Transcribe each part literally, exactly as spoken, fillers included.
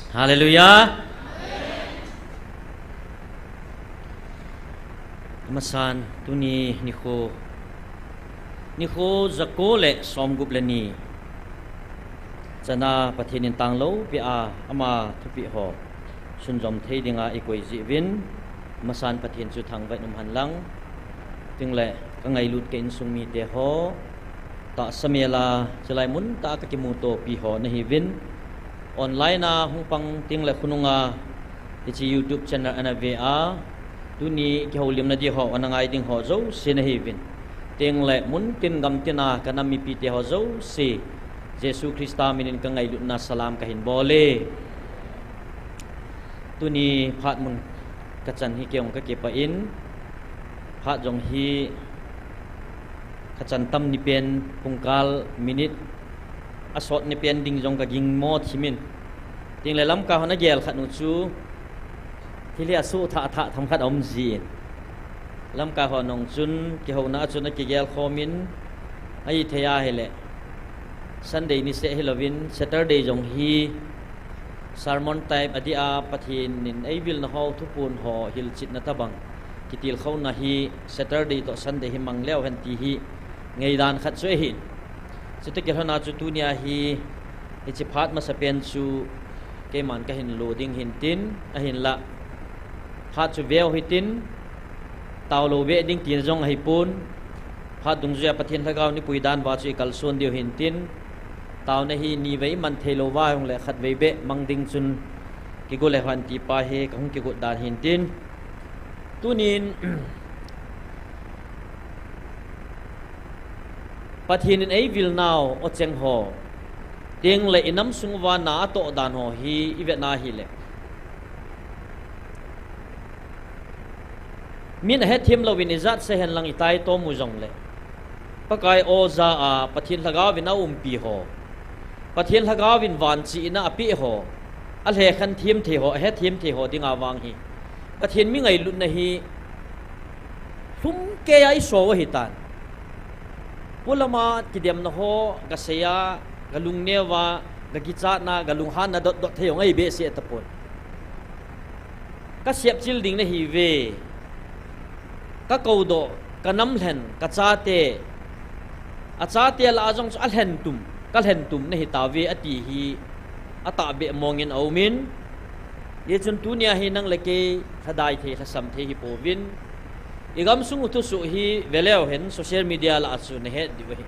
Hallelujah. Amasan tuni nikho, nikho jako le somgup le ni chana Pathen in tanglou pia ama thupeh ho sunjom thei dinga ikoi jeh uvin, amasan Pathen chu thangvah in umhen lang. Chuteng le kangailut ka insung mite ho, tahsa mel a chulai mun tah a kakimutopi ho nahiuvin, online a hung pang chuteng le khonung a hiche YouTube channel ana ve a, tuni kihoulimna di ho ana ngai ding ho jouse nahiuvin, chuteng le muntin gamtin a kanam mipite ho jouse, Jesu Christa min in kangailutna salam kahin bol e. Tuni phat mun kachan hi keijong kakipah in, phat jong hi kachan tam ni pen, pungkal, minute asot ni pen ding jong kagingmo thim in, chuteng le lamkai hon agel khat u chu thil hi asuhthah thah themkhat aum jin, lamkai ho nung chun kihouna a chun akigel khom in, ahithei ahile Sunday niseh hilouvin Saturday jong hi sermon type a dia Pathen in eivilna ho, thuphon ho hilchetna tobang kitilkhouna hi Saturday toh Sunday hi mang leu hen ti hi ngaidan khat chu ahin. Chuti kilhon a chu tunia hi hiche phat masapen chu keiman kahin lo ding hintin, ahinla phat chu veu hitin, taolou beh ding tina jong ahipon, phat dungjuia Pathen lhagao in eipui dan uva chu ikalson diu hintin, taona hi nivei iman theilou uva jongle khatvei beh mang ding chun kigo leu hen ti pa hi kahung kigot dan hintin, tunin Pathen in eivil nau ocheng ho, chuteng le inam sung uva na atoh dan ho hi ivet na hile, min ahethem louvin ijat seihen lang itaitom u jongle, Pakai aw ja a Pathen lhagao in aumpi ho, Pathen lhagao in vanchina apeh ho, alhekhen them thei ho, ahethem thei ho dinga vang hi Pathen mi ngailutna hi lhumkeiya isou u ahitan. Polama kidemna ho gasei a, galungneo a, gakichatna, galunghanna dotdot thei jong ahi behseh tapon. Kasepchil ding nahiuve, kakoudoh, kanam lhen, kachate, achate lah a jong chu alhen tum, kalhen tum nahitauve ati hi atahbeh mongin aumin, hichun tunia hi nang le kei lhadai thei, lhasam thei hipouvin, igamsung u thusoh hi veleu hen social media lah a chu nahet diu ahi.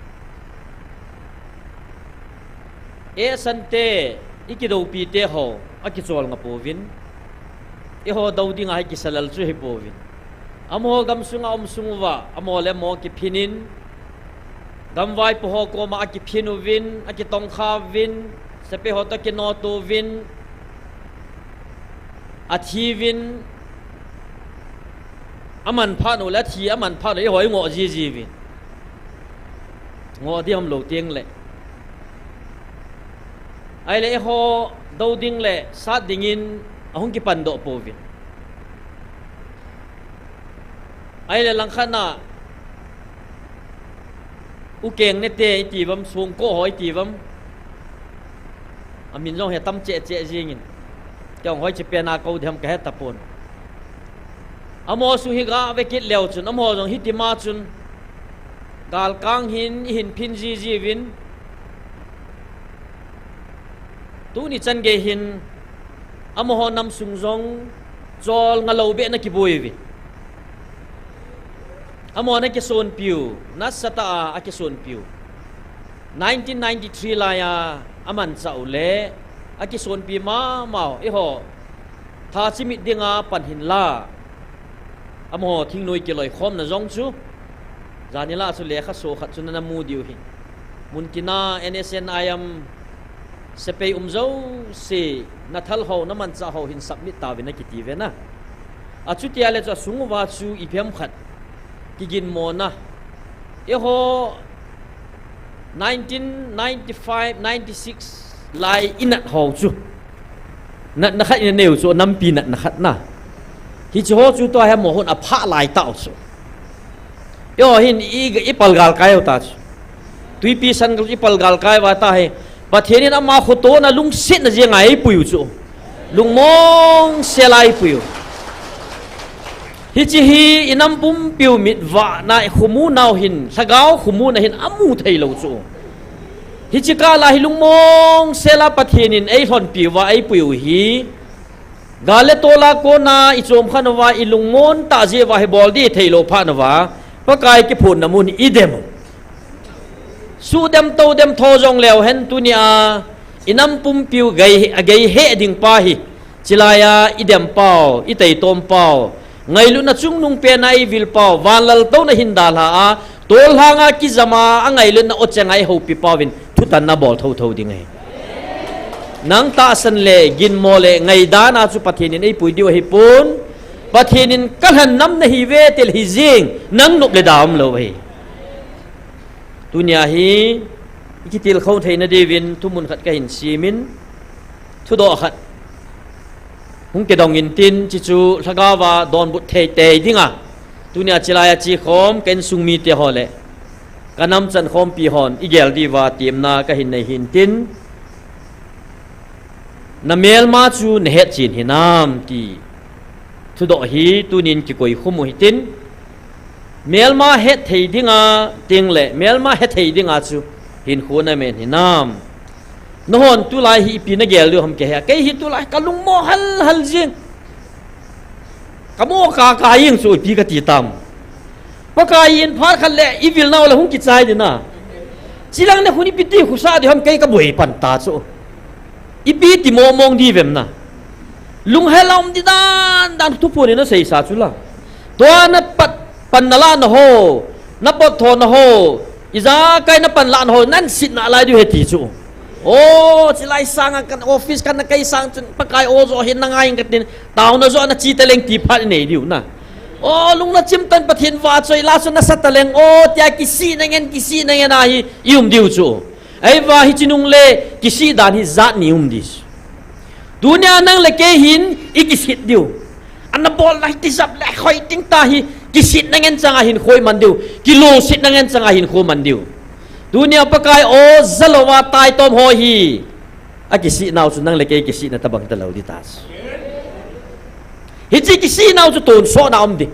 Eisante, ikidoupi te ho akichol ngapouvin, eiho dou dinga hi kisalal chu hipouvin, amaho gamsunga umsung uva amaho le amaho kiphin in, gamvaipo ho koma akiphin uvin, akitongkha uvin, sepai ho toh akinoto uvin, athiuvin, amanphat u le athi amanphat u eiho ingoh jiji uvin, ngoh ding umlou tengle, ahile eiho dou ding le sat dingin ahung kipandoh pouvin, ahile langkhat na U Keng Nete itiuvam, Songkoh ho itiuvam, amin jong hi atam cheh cheh jengin, kei jong hoiche pena kou diham kahe tapon. Amaho sung hi gave kit leu chun, amaho jong hitima chun galkang hin ihin phin jiji uvin, tuni chan gei hin amaho namsung jong cholnga lou beh na kiboi uvin, amaho nakisonpiu, nasatah a akisonpiu, nineteen ninety-three laiya amanchah u le akisonpi mamau eiho tha chimit dinga pan hinla, amaho thingnoi kiloikhomna jong chu, janhi lah chu lekhaso khat chu nana mu diu ahi. Muntina N S N I M sepai um jouse nathal ho, namanchah ho hin submit tauvin akitiuve na. Achutia le chu asung uva chu ipi ham khat kiginmona, eiho nineteen ninety-five, ninety-six lai inat ho chu, natna khat ina neiu chu, nampi natna khat na. Hiche ho chu tua hi amaho hon aphah laitah u chu, eiho hin i, ipal galkai u ta chu. Twipi san ipal galkai uva tahi, Pathen in ama khotona lungsetna jenga eipuiu chu. Lungmong sela ipui u. Hiche hi inam pumpiu mitvahna, ikhomu nau hin, lhagao khomu na hin amu thei lou chu. Hiche kah la hi lungmong sela Pathen in eilhonpi uva eipui u hi. Gal le tol a kona ichom khan uva ilungmon tah jeh uva hi bol ding thei lou phat uva. Pakai kiphonna mun idem u. Sudem todem tho jong leu hen tunia, inam pumpiu gei, agei heh ding pa hi. Chilai a idem pau, iteitom pau. Ngailutna chungnung pen a ivil pau, vanlal touna hin dalha a, tolhang a kijam a, angailutna o cheng a ihoupi pau vin, thutanna bol thotho ding ahi. Nang tahsan le, ginmo le, ngaidan a chu Pathen in eipui diu ahipon. Pathen in kalhan nam nahiuve tel hijing, nang nop le da umlou ahi. Tunia hi, ikitilkhou theina diuvin, thumun khat kahin semin, thudoh khat hung kidong intin, hiche chu lhagao va donbut thei tei dinga. Tunia chilai a chekhom, ka insung mite ho le, ka namchan khompi hon, igel diuva, temna kahin nei hintin. Na melma chu nahet chen hinam ti. Thudoh hi tunin kikoi khum u hitin. Melma het thei dinga, ting le, melma het thei dinga chu hinkho namen hinam. Nahon tulai hi ipi nagel diu ham kahe. Kei hi tulai kalungmo halhal jing. Kamo kaka jing chu ipi kati tam. Pakai in phat khat le ivil nau le hung kichai ding na. Chilang ne khun ipi ti khusa diu ham kei kaboi pan ta chu. Ipi ti mong mong diu vem na. Lunghel a um ding dan dan thuphon in naseisa chu la. Tua napat pan nalahna ho, napot thona ho, ijakai napan lahna ho, nahin sitna lai diu ahi ti chu. O, chilai sanga ka office kana kai sang chun Pakai o jo hi nangai katin, taona jo nache taleng ti phat inei diu na. O, lungna chim tan Pathen vahchoi la chu nasa taleng, o, tia kisihna ngen, kisihna ngen a hi, ium diu chu. Ahivang hiche nung le, kisih dan hi jat ni um ding. Tunia nang le kei hin, ikisit diu. Ana bol lai tijat le, hoi ting ta hi, kisitna ngen changa hinkho iman diu. Kilungsetna ngen changa hinkho iman diu. Tunia Pakai o, jalouva taitom ho hi. Akisih nau chu nang le kei kisihna tabang talou ding ta chu. Hiche kisih nau chu tonsot na um ding.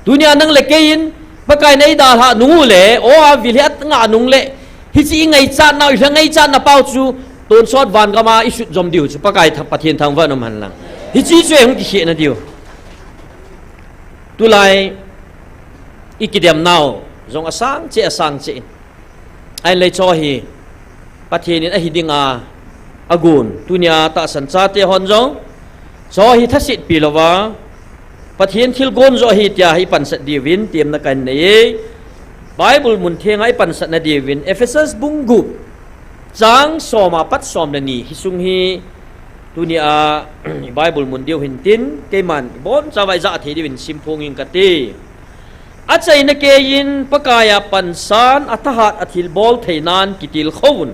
Tunia nang le kei in, Pakai in eidalhah nung u le, o avil hi atngah nung le, hiche ingaichat nau, ilha ngaichat na pau chu, tonsot van gam a isut jom diu chu, Pakai thang, Pathen thangvah in um hen lang. Hiche chu eihung kikhehna diu. Tulai, ikidem nau, jong asang cheh, asang cheh in. Ahin le hiche hi, Pathen in ahi dinga, agon. Tunia tahsan chate hon jong, hiche hi thasetpi louva, Pathen thilgon jo ahi tia hi pansat diuvin, temna kahin nei e. Bible mun thenga ipansatna diuvin, Ephesus bung gup, chang som apat som le ni, hi sung hi, tunia, Bible mun diu hintin, keiman, ibonchauva ijah thei diuvin, simphong ing kate. Achaina keiyin Pakai a pansan, athahat a thilbol theinan kitilkhouvun.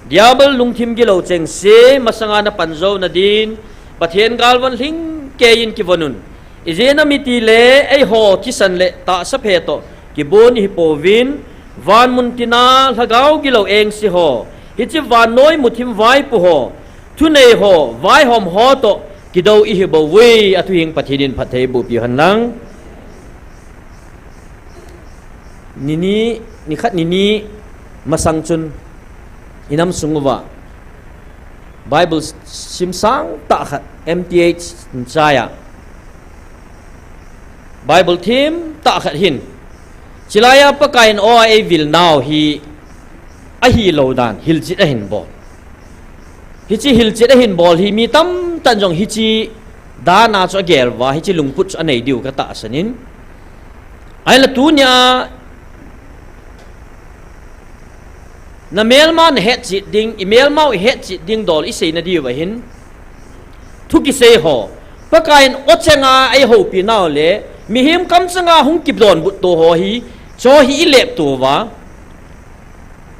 Diabol lungthim gilou chengse, masanga napan jou nadin, Pathen galvon lhingkeiyin kivonun. Ijeh inem itile, eiho thisan le tahsa phe toh, kibon ihipouvin, van muntina, lhagao gilou engse ho, hiche vannoi muthim vaipo ho, thunei ho, vaihom ho toh, kidou ihibouve, athuhing Pathen in phatthei bohpiu hen lang. Nini, nikhat nini masang chun inam sung uva Bible sim sangtah khat M T H in chai a. Bible themtah khat hin. Chilai a Pakai in o a eivil nau hi ahilou dan, hilchet ahin bol. Hiche hilchet ahin bol hi mi tamtah in jong hiche dan a chu agel uva, hiche lungput chu anei diu katahsan in. Ahinla tunia, na melma nahetchet ding, i melmau ihetchet ding dol isei nadiu ahin. Thu kisei ho, Pakai in o cheng a eihoupi nau le, mihem kamcheng a hung kidonbut to ho hi, hiche hi ilepto uva.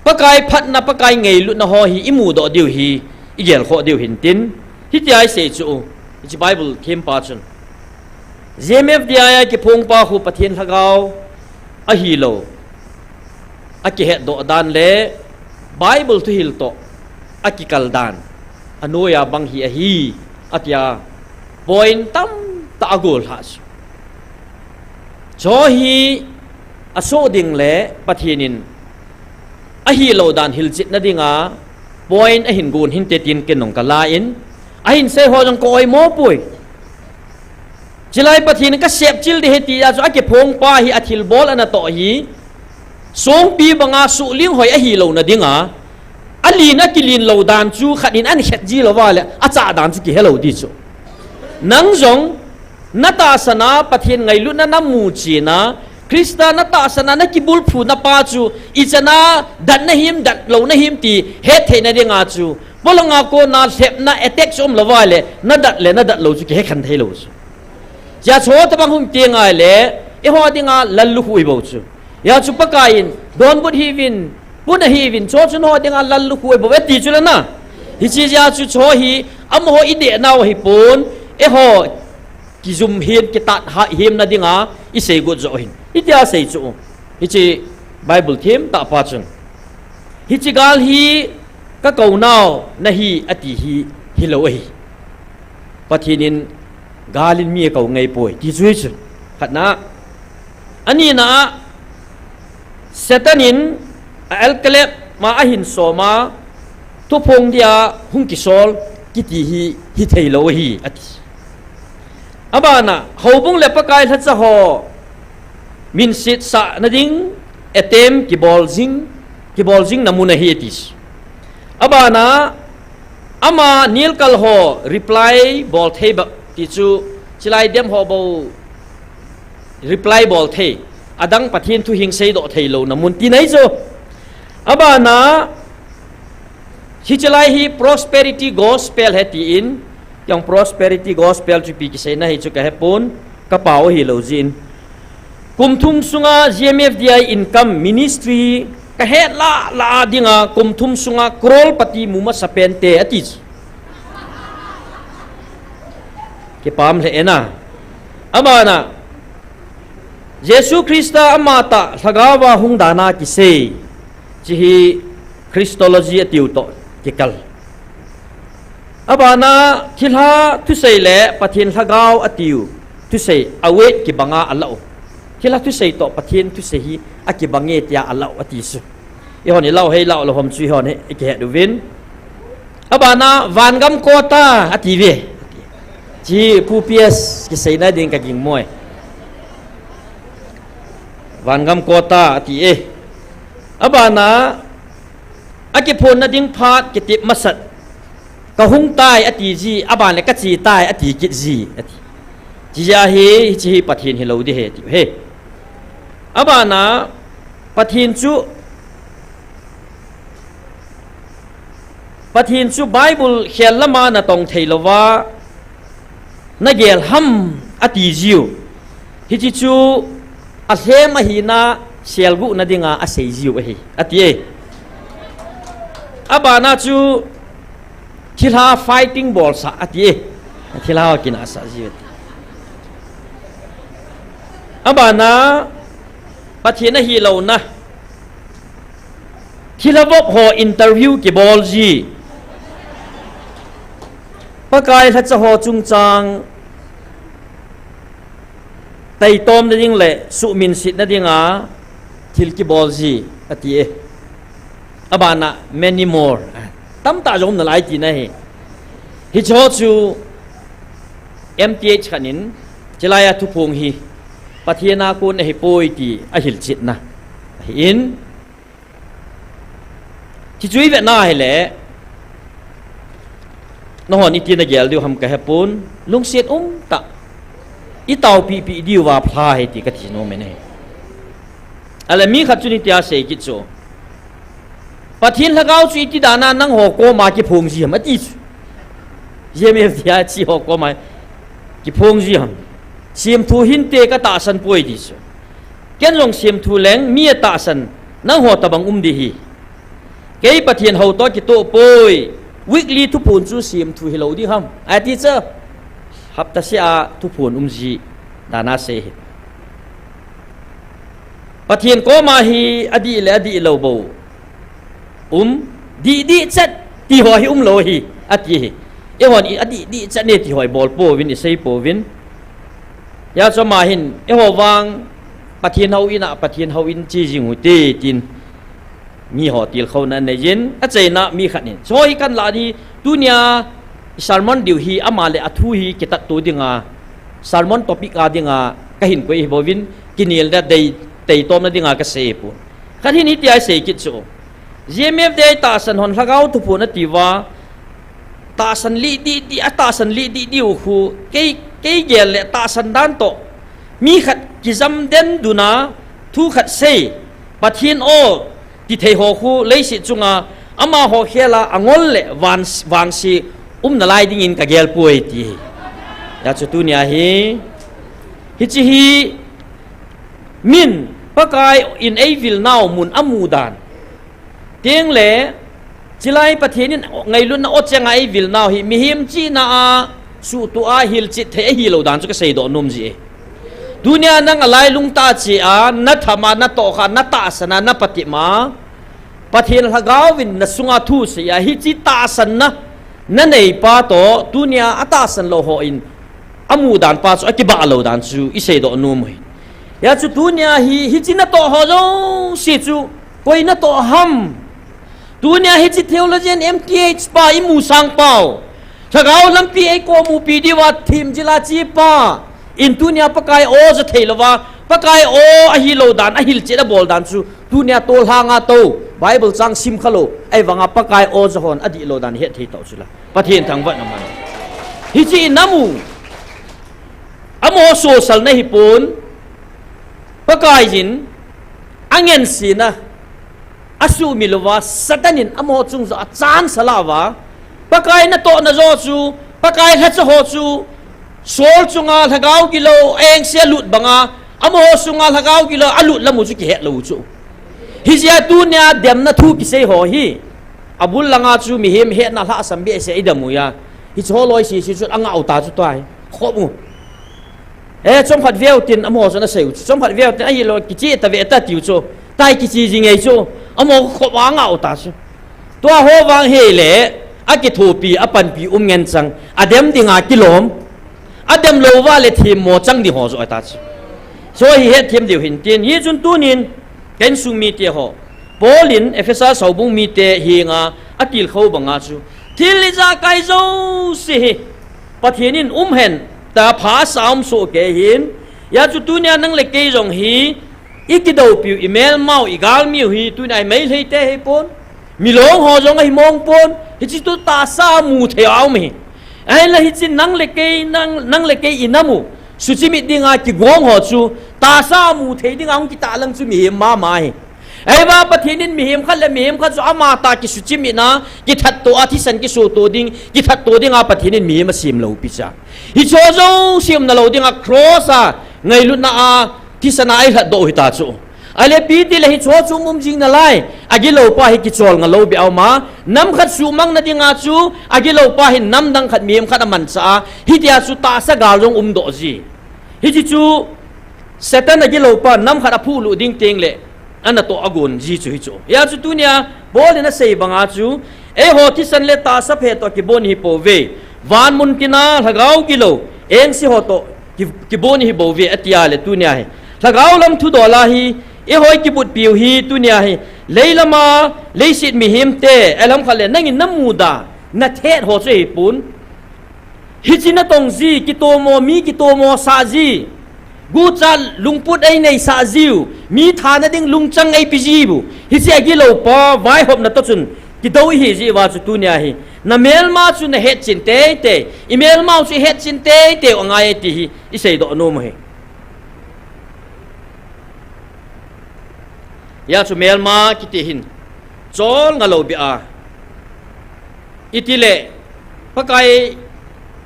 Pakai phatna, Pakai ngailutna ho hi imudoh diu hi, igelkhoh diu hintin, hitia isei chu, hiche Bible thempa chun. J M F D I a kiphongpa khu Pathen lhagao ahilou, akihetdoh dan le Bible thuhil toh akikal dan, anoiya bang hi ahi. atia, point tamtah agol lhah chu. Chu hi asoh ding le Pathen in ahilou dan hilchetna dinga point ahin gon hinte tin ken nong kala in, ahin sei ho jong ka oimo poi. Chulai Pathen in kasep chil ding ahi tia chu akiphong pa hi athilbol anatoh hi, songpi banga suhling hoi ahilouna dinga, alen akilen lou dan chu khat in ahin het ji louva le, achah dan chu kihelou ding chu. Nang jong, natahsan a Pathen ngailutna namu chena, Christa natahsan a nakibulphuna pa chu, ichan a dat nahim, dat lou nahim ti hettheina dinga chu, polanga kona lhepna attack chu umlouva le, nadat le nadat lou chu kihekhen theilou chu. Chua chu tobang hung ti ngai le, eiho dinga lallukhuh ahibou chu. Hijeh chun Pakai in, donbut hiuvin, puna hiuvin, chu chu nangho dinga lallukhuh ahibou, ati chu le na. Hiche jeh a chu chu hi, amaho idehnau ahipon, eiho kijum hin, kitat ha, himna dinga, isei got joh hin. Hitia asei chu, hiche Bible themtah pa chun. Hiche gal hi, kakounau nahi, ati hi, hilou ahi. Pathen in gal in mi akou ngai poi, ti chu hichu. Khatna. Anina a, Satan in a alkalep ma ahin soma, thuphong dia hung kisol, kiti hi, hitheilou ahi, ati. Abana, houbung le Pakai lhacha ho, minset sahna ding, attempt kibol jing, kibol jingna mun ahi, ati. Abana, ama nilkal ho reply bol thei bep ti chu, chulai dem ho bou reply bol thei. Adang Pathen thu hinsei doh theilouna mun tina ahi chu. Abana, hiche lai hi prosperity gospel ahi tin, jong prosperity gospel chu ipi kiseina ahi chu kahepon, kapao ahilou jeh in. Kum thum sunga G M F D I income ministry kahet lah lah a dinga kum thum sunga crorepati mu masapen te ati chu. Kipah lheh e na. Abana, Jesu Christa amatah lhagao va hung dan a kisei. Hiche hi Christology atiu toh kikal. Abana thilha thusei le Pathen lhagao atiu thusei a weight kibanga alah u. Thilha thusei toh Pathen thusei hi akibang e tia alah u ati chu. Eihon ilah u hei lah u lou ham chu eihon hi ikihet uvin. Abana vangam kota ati ve. Hiche Pu P S kiseina ding kaging moi. Vangam kota ati e. Abana akiphonna ding phat kitep masat. Kahung tai ati ji, aban le kache tai ati kit ji, ati. Hiche jeh a hi, hiche hi Pathen hilou ding ahi, ati. He. Abana, Pathen chu, Pathen chu Bible khel lama natong theilouva, nagel ham ati jiu. Hiche chu alhem ahina selguhna dinga asei jiu ahi, ati e. Abana chu thilha fighting bolsah ati e. Thilha ho kinahsah jiu ati. Abana Pathen ahilouna thilha vop ho interview kibol ji. Pakai lhacha ho chungchang taitomna ding le suhminsetna dinga thil kibol ji ati e. Abana many more. Tamtah jong um nalai tina ahi. Hiche ho chu M T H khat in, hiche laiya thuphong hi Pathen a kon ahipoi ti ahilchetna ahin, hichu ivetna ahile, nanghon iti nagel diu ham kahepon, lungset umtah itaopehpeh diuva pha ahi ti kati nom e. Ahile mi khat chun hitia asei kit chu, Pathen lhagao chu iti dana nangho koma kiphong ji ham ati chu. G M F D I C ho koma kiphong ji ham. Semthu hinte, katahsan poi ti chu. Ken jong semthu leng mi atahsan nangho tobang um ding ahi. Kei Pathen hou toh kitoh poi. Weekly thuphon chu semthu hilou ding ham ati chu. Hapta seh a thuphon um ji dana asei ahi. Pathen koma hi adih le adihlou bou um, dihdih chet ti ho hi umlou ahi, ati ahi. Eihon i adih dih chat ne ti ho ibol pouvin, isei pouvin. Hijeh chun ama hin, eiho vang, Pathen houin a, Pathen houin che jing u hite, tin. Miho tilkhouna anei jin, achaina mi khat in. Hiche hi kahin lah hi, tunia, i sermon diu hi, ama le athu hi, kitat to dinga, sermon topic a dinga, kahin koi hi bouvin, kinelna dei, teitomna dinga kasei pon. Khat hin hitia isei kit chu. G M F te tahsan hon lhagao thuphon atiuva, tahsan lih dih dih, atahsan lih dih dih u khu, kei, kei gel le tahsan dan toh. Mi khat kijam den duna, thu khat sei, Pathen o, ti thei ho khu, leiset chunga, amaho khela, angol le van, vangse, um nalai dingin kagel poi ti. Hijeh chun tunia hi, hiche hi, min, Pakai in eivil nau mun amu dan. Tengle, chulai Pathen in ngailutna o chenga eivil nau hi, mihem chihna a, suhtuh a, hilchet thei ahilou dan chu kasei doh nom ji e. Tunia nang alailung tah cheh a, natham a, natoh kha, natahsan a, napatim a, Pathen lhagao vin nasunga thu sei a, hiche tahsanna, nanei pa toh, tunia atahsan lou hon, amu dan pa chu, akibah lou dan chu, isei doh nom u hi. Hijeh chun tunia hi, hiche natoh ho jouse chu, koi natoh ham. Tunia hiche theologian M T H pa, imu sang pau. Lhagao lampi eikomupi diuva thim jila che pa. In tunia Pakai o ja thei louva, Pakai o ahilou dan, ahilchet abol dan chu, tunia tolhang a tou, Bible chang sim khalou, ahivanga Pakai o ja hon, adih lou dan, het thei tau chu la. Pathen thangvahna man. Hiche in amu. Amaho sosal na hipon, Pakai jin, angense na, asumil uva, Satan in amaho chung joh a chance alah uva, Pakai natohna joh chu, Pakai lhacha ho chu, Saul chunga lhagao gilou, aengse alut banga, amaho sunga lhagao gilou, alut lam u chu kihet lou u chu. Hijeh a tunia demna thu kisei ho hi, abul langa chu mihem hetna lhasam behseh idam u a, hiche ho loi sese chu angah u ta chu tua hi, khop u. Eh, chomkhat veu tin, amaho chun asei u chu. Chomkhat veu tin, ahilou, kiche ta ve ta tiu chu. Tai kiche jing e chu. Amaho khop a angah u ta chu. Tua ho vang hile, akithopi, apanpi um ngen chang. Adem dinga kilom. Adem lou uva le themmo chang ding ho joh ta chu. Hiche hi hetthem diu hin tin. Hichun tunin, ka insung mite ho. Paul in Ephesa houbung mite henga, atilkhou banga chu. Thil ijakai jouse hi. Pathen in umhen, ta pha asa um soh kei hin. Hijeh chun tunia nang le kei jong hi, ikidoupiu, imelmau, igalmiu hi, tunia hi Meitei te hipon. Milong ho jong ahimong pon. Hiche chu tahsa a mu thei a um hi. Ahinla hiche nang le kei, nang, nang le kei inam u. Suchimit dinga kigong ho chu. Tahsa a mu thei dinga hung kitahlang chu mihem mama hi. Ahivang Pathen in mihem khat le mihem khat chu amatah kisuchimit na, kithat to a thisan kiso to ding, kithat to dinga Pathen in mihem asem lou pi cha. Hiche jouse umna lou dinga cross a, ngailutna a, thisan a eilhat doh u hita chu. Ahile ipi tile hiche chu um um jing nalai, agilou pa hi kicholngah lou beh a um a, nam khat suhmang na dinga chu, agilou pa hin nam dang khat mihem khat amanchah a, hitia chu tahsa gal jong umdoh ji. Hiche chu Satan agilou pa nam khat aphuhlut ding teng le, anatoh agon ji chu hichu. Hijeh chun tunia, Paul in asei banga chu, eiho thisan le tahsa phe toh kibon ihi pouve. Van mun tina lhagao gilou, engse ho toh ki, kibon ihi bouve, atia le tunia hi. Lhagao lam thudol a hi, eiho ikibutpiu hi tunia hi. Leilama, leiset mihem te, alam khat le, nangin namuda, nathet ho chu ahipon. Hiche natong ji, kitomo, mi kitomo sah ji. Gucha lungput eineisah jiu, mi thana ding lungchang eipe jiu. Hiche agilou pa, vaihopna toh chun, kidou ihi jeh uva chu tunia hi. Namelma chu nahetchen teitei, imelmau chu ihetchen teitei u angai e ti hi, iseidoh nom u hi. Hijeh chun melma kiti hin, cholngah lou beh a. Itile, Pakai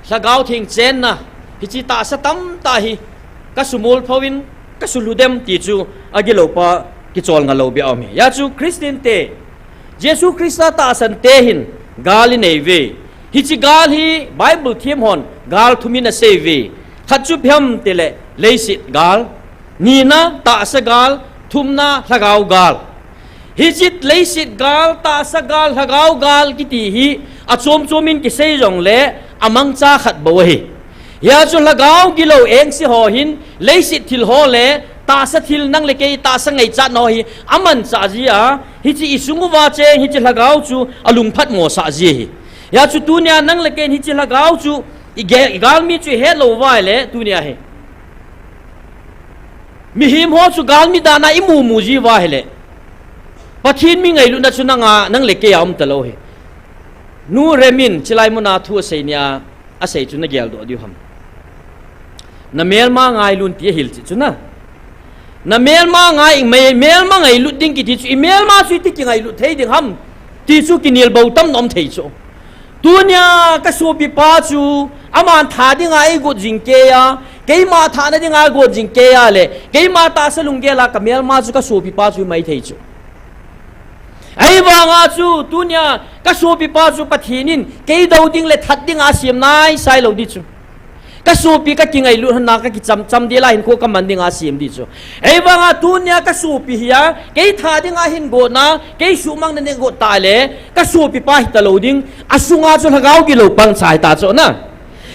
Lhagao Theng chenna, hiche tahsa tamtah hi, kasumol phouvin, kasulhu dem ti chu, agilou pa, kicholngah lou beh a um hi. Hijeh chun Christian te, Jesu Christa tahsan te hin, gal inei uve. Hiche gal hi, Bible them hon, gal thum in asei uve. Khat chu ipi ham tile, leiset gal. Nina, tahsa gal, thumna, lhagao gal. Hiche leiset gal, tahsa gal, lhagao gal kiti hi, achom chom in kisei jongle, amangcha khat bou ahi. Hia chu lhagao gilou engse ho hin, leiset thil ho le, tahsa thil nang le kei tahsa ngaichat ho hi, amanchah ji a, hiche isung uva cheng, hiche lhagao chu alungphat mosah ji ahi. Hia chu tunia nang le kei hiche lhagao chu, i ge-, i galmi chu ihet lou uva ahile, tunia hi. Mihem ho chu galmi dan a imu mu ji uva ahile. Pathen mi ngailutna chu nang a, nang le kei a um talou ahi. Nu Remin, chilai muna thu asei nia, asei chu nagel doh diu ham. Na melma ngailun ti ahil cheh chu na. Na melma ngai, me-, melma ngailut ding kiti chu, i melma chu iti kingailut thei ding ham. Ti chu kinel bou tam nom thei chu. Tunia ka sopipa chu, aman tha dinga eigot jing kei a, keima thana dinga eigot jing kei a le, keima tahsa lunggel a ka melma chu ka sopipa chu mai thei chu. Ahivanga chu, tunia ka sopipa chu Pathen in, kei dou ding le that dinga asem naisai lou di chu. Ka sopi ka kingailut hon a ka kicham cham ding la hinkho ka man dinga asem di chu. Ahivanga tunia ka sopi hi a, kei tha dinga ahin gotna, kei suhmang na nei got ta le, ka sopipa hita lou ding, asunga chu lhagao gilou pansa hita chu na.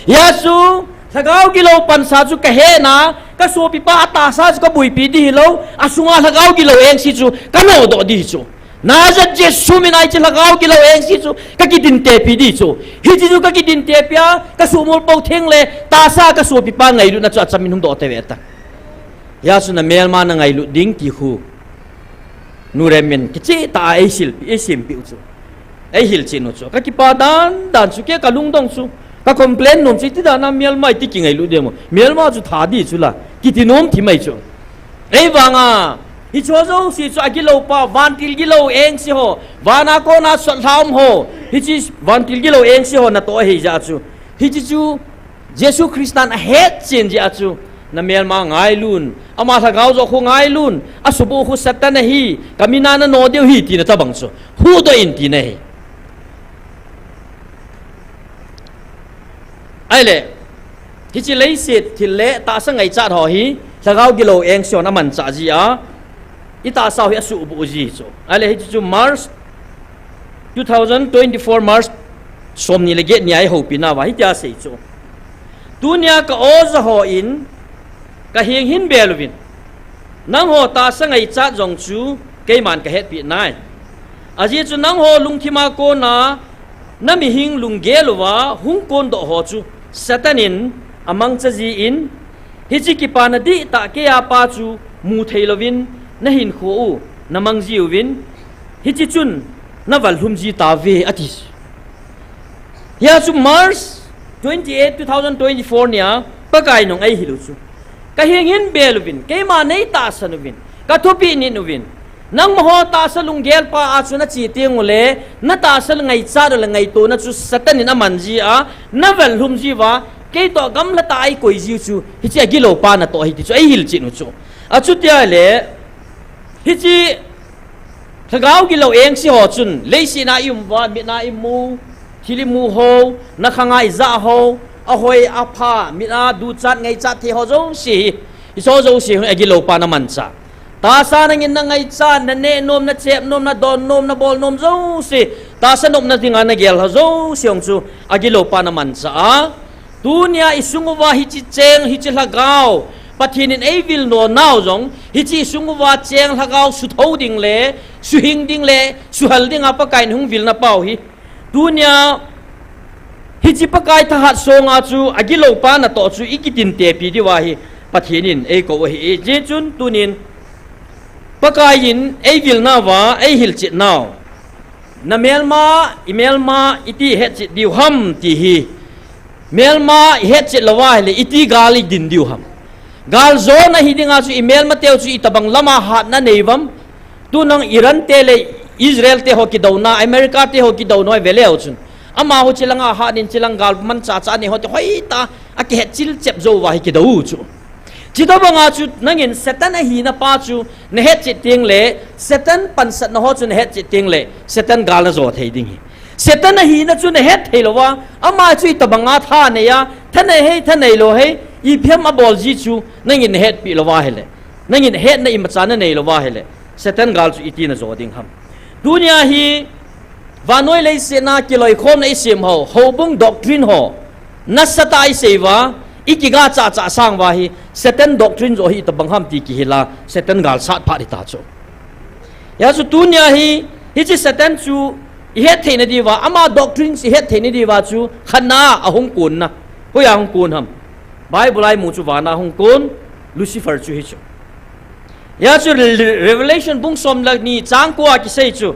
Hia chu, lhagao gilou pansa chu ka hena, ka sopipa atahsa chu ka buipi di hilou, asunga lhagao gilou engse chu, ka nodoh di chu. Nazareth Jesu min a hiche lhagao gilou engse chu, ka kidintepi di chu. Hiche chu ka kidintepi a, ka sumol pou theng le, tahsa ka sopipa ngailutna chu achamin hung doh tave ta. Hia chu na melma na ngailut ding ti khu. Nu Remin, kicheh tah a eisilpi, eisempeh u chu. Eihil cheh u chu. Ka kipa dan, dan chu kei ka lungdong chu. Ka complain nom chu iti dan a melma iti kingailut dem. Melma chu tha di chu la. Kiti nom thim ahi chu. Ahivanga, hiche jouse chu agiloupa, vantil gilou engse ho, vana kona sotlha um ho, hiche vantil gilou engse ho natoh ahi jeh a chu. Hiche chu, Jesu Christan ahetchen jeh a chu, na melma ngailun, ama lhagao joh khu ngailun, asuboh khu Satan ahi, ka mina nano diu ahi tina tobang chu, huhdoh in tina ahi. Ahile, hiche leiset thil le tahsa ngaichat ho hi, lhagao gilou engse hon amanchah ji a, i tahsa u hi asuhboh ji chu. Ahile, hiche chu March, two thousand twenty-four March, somni le get nia eihoupina uva, hitia asei chu. Tunia ka oja hon, ka heng hin bel uvin. Nangho tahsa ngaichat jong chu, keiman ka hetpeh nai. Ajeh chu nangho lungthima kona, na mihing lunggel uva, hung kondoh ho chu, Satan in, amangcha jin, hiche kipana dihtah keiya pa chu, mu thei louvin, na hinkho u, na mang jiuvin, hiche chun, na vallhum ji tauve, ati. Hia chu March twenty-eight, two thousand twenty-four nia, Pakai in hung eihil u chu. Ka heng hin bel uvin, keima nei tahsan uvin, ka thupeh nit uvin. Nangma ho tahsa lunggel pa a chu na che teng ule, na tahsa ngaichat u le ngaitona chu Satan in aman ji a, na vallhum ji uva, kei toh gamla tah a eikoi jiu chu, hiche agiloupa natoh ahi ti chu, eihil cheh u chu. Achuti ahile, hiche, lhagao gilou engse ho chun, leiset a i um uva, mit a i mu, thil i mu ho, na khanga i ja ho, ahoi, apha, mit a duchat, ngaichat thei ho jouse hi, hiche ho jouse hi agiloupan amanchah. Tahsa nangin na ngaichat, na neh nom, na chep nom, na don nom, na bol nom jouse, tahsa nopna dinga na gel ho jouse jong chu, agiloupan amanchah a. Tunia i sung uva hiche cheng, hiche lhagao, Pathen in eivil nom nau jong, hiche i sung uva cheng lhagao suthou ding le, suhing ding le, suhal dinga Pakai in hung vilna pau hi. Tunia, hiche Pakai thahat songa chu, agiloupa natoh chu, i kitintepi diuva hi, Pathen in eikou ahi, hijeh chun tunin, Pakai in eivilna uva, eihilchet nau. Na melma, i melma, iti hetchet diu ham ti hi. Melma i hetchet louva ahile, iti gal i din diu ham. Gal jona hi dinga chu i melmateu chu itobang lama hatna nei uvam. Tunung Iran te le Israel te ho kidouna, America te ho kidouna hi veleu chun. Amaho chilanga hat in chilang galmanchah chah nei ho te hoitah a kihetchil chep jouva hi kidou u chu. Chutobanga chu nangin Satan ahina pa chu na hetchet teng le, Satan pansatna ho chu na hetchet teng le, Satan gal na jo thei ding hi. Satan ahina chu na het thei louva, ama chu itobanga tha nei a, tha nei hei, tha nei lou hei, ipi ham abol ji chu, nangin na hetpi louva ahile. Nangin hetna imacha na nei louva ahile. Satan gal chu iti na jo ding ham. Tunia hi, vannoi leiset a kiloikhomna i sem ho, houbung doctrine ho. Nasatah a isei uva, ikiga cha cha sang uva hi, Satan doctrine joh hi itobang ham ti kihil a, Satan gal sat phat hita chu. Hijeh chun tunia hi, hiche Satan chu ihet theina diuva, ama doctrines ihet theina diuva chu, khatna a hung konna. Hoiya hung kon ham? Bible a imu chu vana hung kon, Lucifer chu hichu. Hijeh chun Re-, Re-, Revelation bung som le ni chang ko a kisei chu.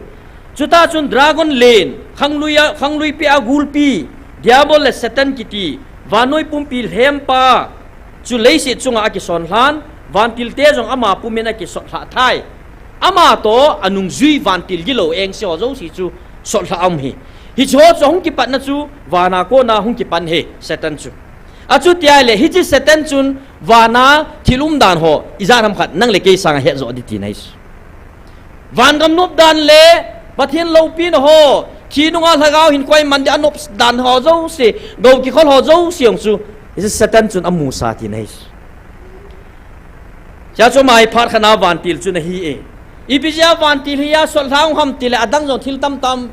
Chutah chun dragon len, khanglui a, khanglui peh a gulpi, Diabol le Satan kiti, vannoi pumpi lhempa chu leiset chunga akison lhan, vantilte jong ama pumin akisot lhah thai. Ama toh anungjui vantil gilou engse ho jouse chu sot lhah aum hi. Hiche ho chu ahung kipatna chu vana kona hung kipan ahi, Satan chu. Achuti ahile, hiche Satan chun vana thil umdan ho, ijat ham khat nang le kei sanga het joh ding tina ahi. Vangam nop dan le, Pathen loupina ho, thi nunga lhagao hinkho a iman ding anop dan ho jouse, gou kikhol ho jouse jong chu, hiche Satan chun amusa tina ahi. Hijeh chun ama hi phat khatna vantil chu ana hi e. Ipi jeh a vantil hi asot lhah u ham tile adang jong thil tamtah,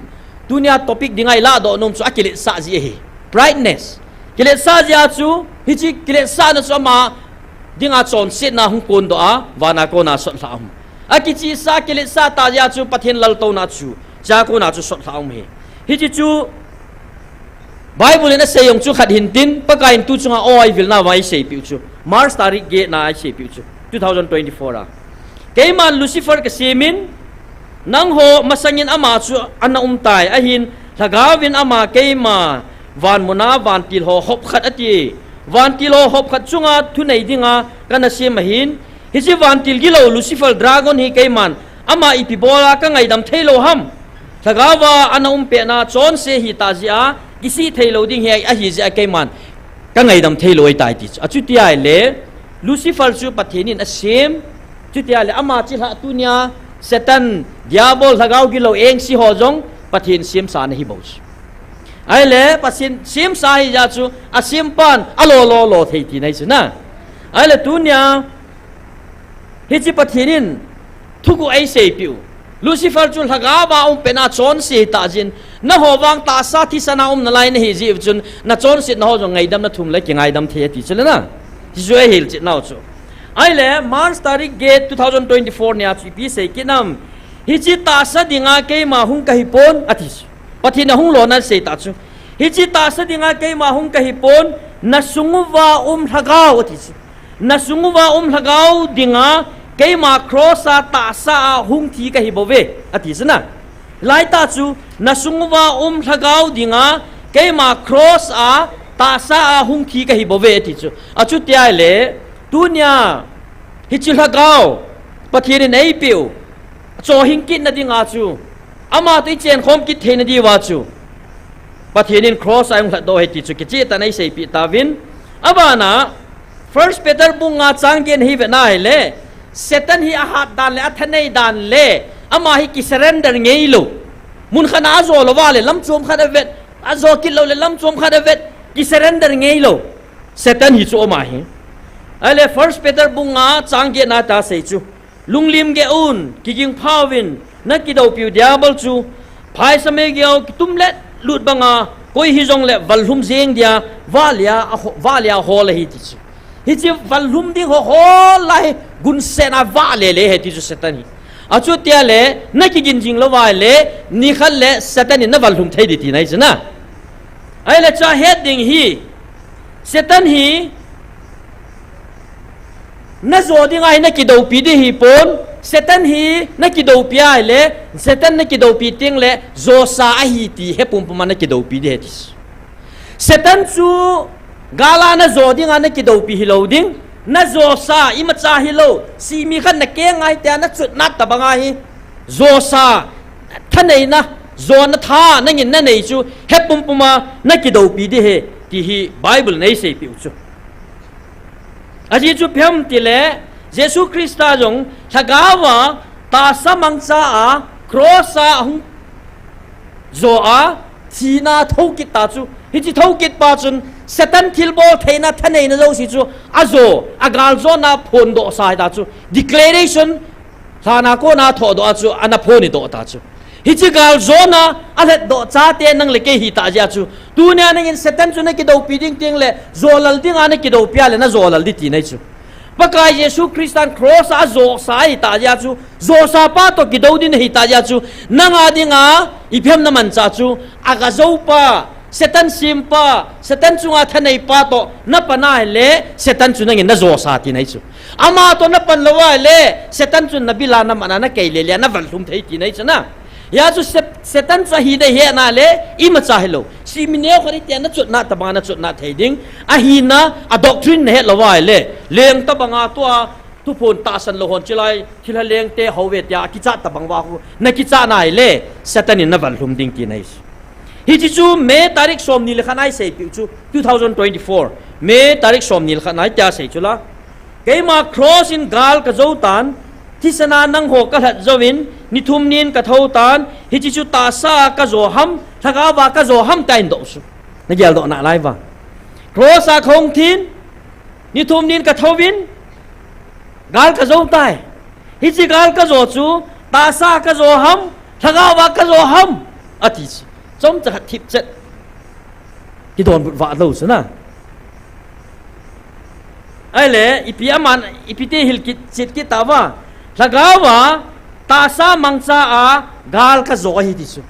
tunia topic dinga ilah doh nom chu akiletsah jeh ahi. Prideness. Kiletsah jeh a chu, hiche kiletsahna chu ama dinga chonsetna hung kondoh a, vana kona sot lhah aum. Akichihsa, kiletsah tah jeh a chu Pathen laltouna chu, chua kona chu sot lhah aum ahi. Hiche chu Bible in asei jong chu khat hintin, Pakai in tu chunga aw eivilna uva eiseipeh u chu. March tarik get na eiseipeh u chu. Two thousand twenty-four a. Keiman Lucifer kasemin, nangho masangin ama chu ana umtai, ahin, lhagaovin ama keima vanmuna vantil ho hop khat ati. Vantil ho hop khat chunga thunei dinga kana sem ahin, hiche vantil gilou Lucifer dragon hi keiman, ama ipi bola kangaidam theilou ham? Lhagaova ana umpehna chonse ahitah jeh a, kisih theilou ding hi ahi jeh a keiman, kangaidam theilou ahitai ti chu. Achuti ahile, Lucifer chu Pathen in asem, chuti ahile ama chilhah tunia, Satan, Diabol, lhagao gilou engse ho jong, Pathen semsa ana hi bou chu. Ahile, Pathen semsa ahijeh chu, asempan, alo lo lo thei tina ahi chu na. Ahile tunia, hiche Pathen in thuguh eiseipeh u. Lucifer chu lhagaova umpehna chonse ahitah jeh in, nangho vang tahsa thisana um nalai nahi jeh u chun, nachonsetna ho jong ngaidam nathum le kingaidam thei ati chule na. Hichu eihilchetnau chu. Ahile, March tarik get two thousand twenty-four nia chu ipi seikit nam? Hiche tahsa dinga keima hung kahipon ati chu. Pathen in ahung lona seitah chu. Hiche tahsa dinga keima hung kahipon, nasung uva um lhagao ati chu. Nasung uva um lhagao dinga keima cross a tahsa a hung thi kahibouve ati chu na. Laitah chu, nasung uva um lhagao dinga keima cross a tahsa a hung thi kahibouve ati chu. Achuti ahile, tunia, hiche lhagao, Pathen in eipeh u, chohhing kitna dinga chu, ama toh ichenkhom kit theina diuva chu, Pathen in cross a eihung lhatdoh ahi ti chu kichehtah in eiseipeh tauvin. Abana, First Peter bung nga chang get hi vetna ahile, Satan hi ahat dan le athanei dan le, ama hi kisurrender ngeilou. Mun khat a ajo louva le lamchom khat avet, ajo kit lou le lamchom khat avet, kisurrender ngeilou. Satan hi chu ama hi. Ahile First Peter bung nga chang get na a asei chu, lunglim geh un, kiging phauvin, nakidoupiu Diabol chu, phaisa meigeiho kitum letlut banga, koi hijongle vallhum jeng dia, vahlea, aho-, vahlea ahol ahi ti chu. Hiche vallhum ding ho hol a hi gunsetna vahle le ahi ti chu Satan hi. Achuti ahile, nakigin jing louva ahile, nikhat le Satan in navallhum thei ding tina ahi chu na. Ahile chua het ding hi, Satan hi, najo dinga hi nakidoupi ding hipon, Satan hi nakidoupi ahile, Satan nakidoupi tengle, josa ahi ti he pumpuma nakidoupi ding ahi ti. Satan chu gala najo dinga nakidoupi hilou ding, najosa imacha hilou, simi khat nakeng ngai tia nachutna tobanga hi, josa, thaneina, jona tha nangin nanei chu, he pumpuma nakidoupi ding ahi, ti hi Bible in eiseipeh u chu. Ajeh chu ipi ham tile, Jesu Christa jong lhagaova tahsa mangcha a, cross a ahung jo a, thina thoukit ta chu. Hiche thoukit pa chun, Satan thilbol theina thaneina jouse chu, ajo, agaljona phondohsa ahita chu. Declaration, lhana kona thohdoh a chu, ana phondoh ta chu. Hiche galjona alhetdoh chate nang le kei hita jeh a chu, tunia nangin Satan chu nakidoupi ding teng le, jolal dinga nakidoupi a le najolal ding tina ahi chu. Pakai Jesu Christan cross a ajosa ahita jeh a chu, josa pa toh kidou ding ahita jeh a chu, nanga dinga ipi ham namanchah chu, agajoupa, Satan sempa, Satan chunga thaneipa toh napan ahile, Satan chu nangin najosa tina ahi chu. Ama toh napan lou ahile, Satan chun nabil a naman a nakei lele a navanlhum thei tina ahi chu na. Hijeh chun Sat-, Satan chu ahina ihet na le, imacha hilou, sihmi neo khat hiti a nachotna tobanga nachotna thei ding. Ahina, a doctrine nahet lou ahile, leng tobanga tua, thuphon tahsan lou hon chulai thilha lengte houve tia kichat tobang uva khu nakichat na ahile, Satan in navanlhum ding tina ahi. Hiche chu May tarik somni le khat a iseipiu chu, two thousand twenty-four May tarik somni le khat a hitia asei chu la. Keima cross in gal kajou tan, thisan a nangho kalhat jouvin, ni thum nin kathou tan, hiche chu tahsa a kajo ham, lhagao va kajo ham tia ahin doh chu. Nageldoh nalai uva. Cross a kahung thin, ni thum nin kathouvin, gal kajou tai. Hiche gal kajo chu, tahsa a kajo ham, lhagao va kajo ham, ati chu. Chomcha khat thipchet kidonbut vah lou chu na. Ahile, ipi aman, ipi ti hil kit, chet kit tauva. Lhagao va tahsa mangcha a gal kajo ahi ti chu.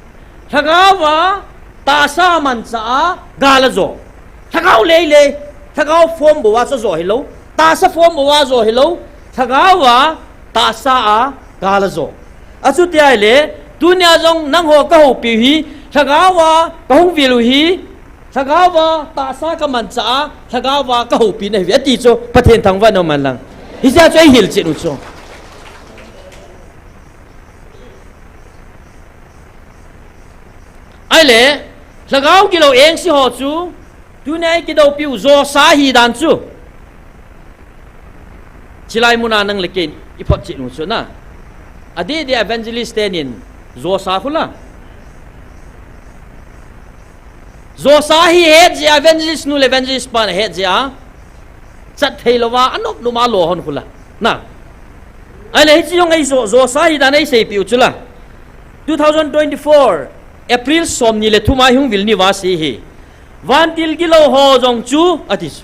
Lhagao va tahsa mangcha a gal ajo. Lhagao leilei, lhagao form bou a chu ajo hilou. Tahsa form bou a ajo hilou. Lhagao va tahsa a gal ajo. Achuti ahile, tunia jong nangho kahoupiu hi, lhagao va kahung vilu hi, lhagao va tahsa kamancha a, lhagao va kahoupi nahiuve ati chu, Pathen thangvah in umhen lang. Hijeh a chu eihil chet u chu. Ahile, lhagao gilou engse ho chu, tunia ikidoupiu josa ahi dan chu. Chulai muna nang le kei iphotchet u chu na. Adeh deh evangelist tenin josa khu la. Josa hi het jeh a evangelist nu le evangelist pan ahet jeh a. Chat thei louva, anop nop a lo hon khu la. Na. Ahile hiche jong eijo, josa ahi dan eiseipiu chu la. Two thousand twenty-four, April somni le thum a ihung vil niuva asei hi. Vantil gilou ho jong chu, ati chu.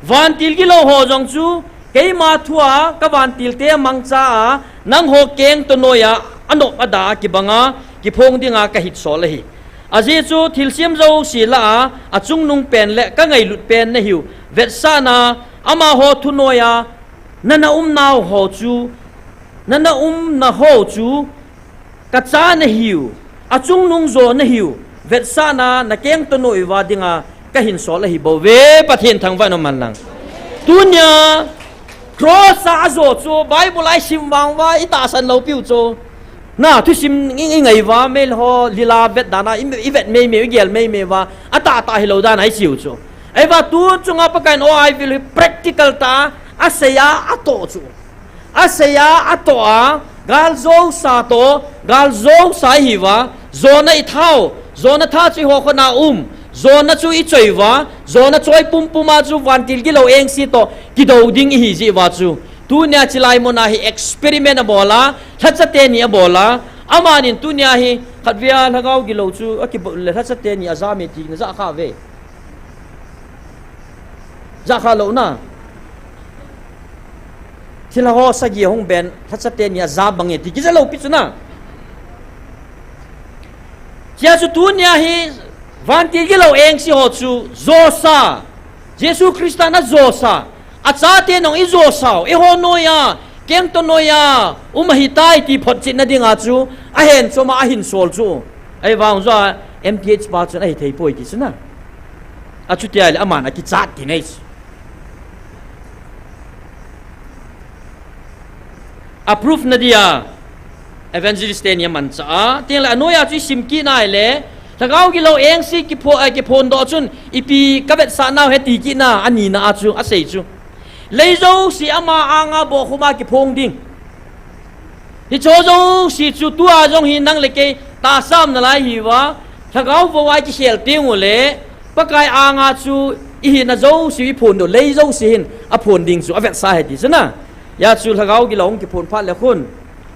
Vantil gilou ho jong chu, keima thua kavantil te mangcha a, nangho keng toh noiya, anop ada a kibanga, kiphong dinga kahitsol ahi. Ajeh chu thilsem jouse lah a, achungnung pen le kangailut pen nahiu, vetsahna, amaho thunoiya, nana umnau ho chu, nana umna ho chu, kacha nahiu, achungnung jo nahiu, vetsahna, nakeng toh noiuva dinga, kahinsol ahi bouve, Pathen thangvah in umhen lang. Tunia, cross a ajo chu, Bible a isim vang uva, itahsan lou piu chu. Na, thusim i, ingaiuva, mel ho, lila vet dan a, i, ivet meimei, igel meimei uva, atahtah hilou dan a iseiu chu. Ahivang tu chunga Pakaiyin aw ai vil hi practical tah a, asei a, atoh chu. Asei a, atoh a, gal josa toh, gal josa ihiuva, jona ithau, jona tha chu ihokhona um, jona chu ichoiuva, jona choi pumpum a chu vantil gilou engse toh, kidou ding ihi jeh uva chu. Tunia chulai muna hi experiment abol a, lhacha teni abol a, amanin tunia hi, khatvei a lhagao gilou chu, akibol le lhacha teni ajam e tina jah kha uve. Jah kha lou na. Thilha ho sagi ahung ben, lhacha teni aja bang e ti kija lou pi chu na. Hijeh chun tunia hi, vantil gilou engse ho chu, josa. Jesu Christan ajosa. Achate nong ijosau, eiho noiya, keng toh noiya, um ahitai ti photchetna dinga chu, ahen chom a ahinsol chu. Ahivang joh a, M T H pa chun ahithei poi ti chu na. Achuti ahile aman akichat tina ahi chu. Approve na dia, evangelist teni amanchah a, tin le anoiya chu isim kit na ahile, lhagao gilou engse kipho-, eh, kiphondoh chun, ipi kavetsah nau he ti kit na, anina a chu, asei chu. Lei jouse ama anga bohkhum a kiphong ding. Hicheho jouse chu tua jong hi nang le kei tahsa um nalai hiuva, lhagao vou a ikikhel teng ule, Pakai anga chu ihina jouse iphondoh, lei jouse hin aphon ding chu avetsah ahi ti chu na. Hijeh chun lhagao gilou hung kiphon phat le khun,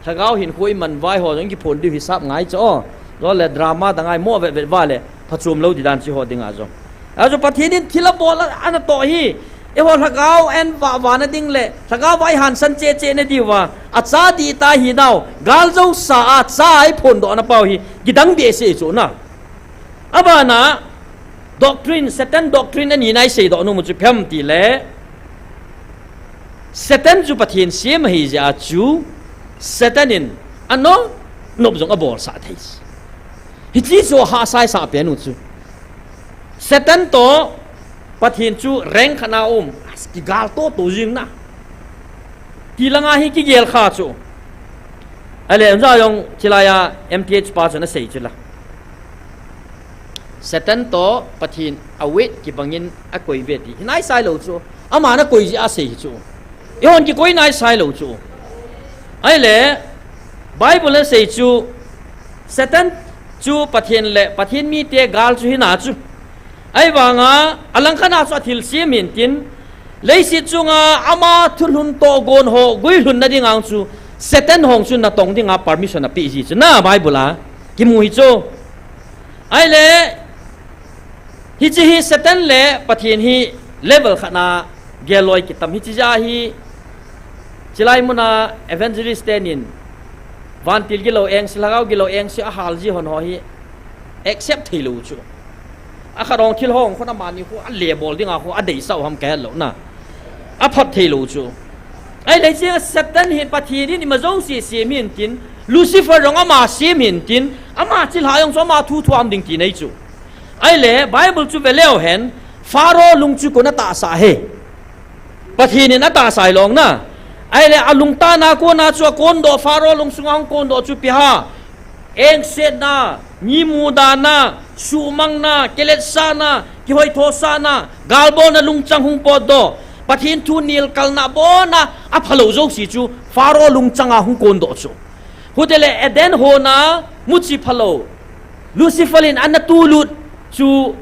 Lhagao hinkho iman vai ho jong kiphon diu hisap ngai chu o. Jole drama dang a imo vetvet va le phachom lou di dan chi ho dinga jong. Achu Pathen in thil abol a, ana toh hi. Eiho lhagao en vahvah na ding le lhagao a ihansan cheh cheh na diuva, acha dih ta hi nau, gal jousa a cha iphondoh na pau hi kidang behseh chu na. Abana doctrine, Satan doctrine ani na isei doh nom u chu ipi ham tile, Satan chu Pathen sem ahi jeh a chu, Satan in anop nop jong abolsah thei. Hiche chu ahahsa isah pen u chu. Satan toh Pathen chu rank khat na um, kigal toto jing na. Ti langa hi kigel kha chu. Ahile, hung ja jong chilai a M T H pa chun asei chu la. Satan toh Pathen a weight kibangin akoi ve ti hi naisai lou chu. Ama na koi jeh a asei hi chu. Eihon kikoi naisai lou chu. Ahile, Bible in asei chu, Satan chu Pathen le Pathen mite gal chu hina chu. Ahivanga, alangkhat a chu athilsem hintin, leiset chunga ama thulhun tohgon ho guilhun na dinga chu, Satan hung chu natong dinga permission apeh ji chu na Bible a kimu hi chu. Ahile, hiche hi Satan le Pathen hi level khat na gel loi kitam hiche jeh a hi, chilai muna evangelist tenin vantil gilou engse, lhagao gilou engse ahal ji hon ho hi accept thei lou chu. Akhat hung thil hung khun amani khu ale bol dinga khu adeisah u ham kahet lou na. Aphat thei lou chu. Ahile hiche Satan hi Pathen in ima jouse sem hintin, Lucifer jong ama sem hintin, ama chilhah jong chu ama thu thuam ding ti nei chu. Ahile Bible chu ve leu hen, Pharaoh lung chu koiin atahsa e. Pathen in atahsa hilou na. Ahile alungtah na kona chu akondoh, Pharaoh lung sunga hung kondoh chu ipi ham? Engsetna, mi mudana, suhmangna, kiletsahna, kihoithosahna, galbolna lungchang hung potdoh, Pathen thu nilkalna abona aphalou jouse chu Pharaoh lungchanga hung kondoh chu. Hutile Eden hon a muchi phalou Lucifer in ana tulut chu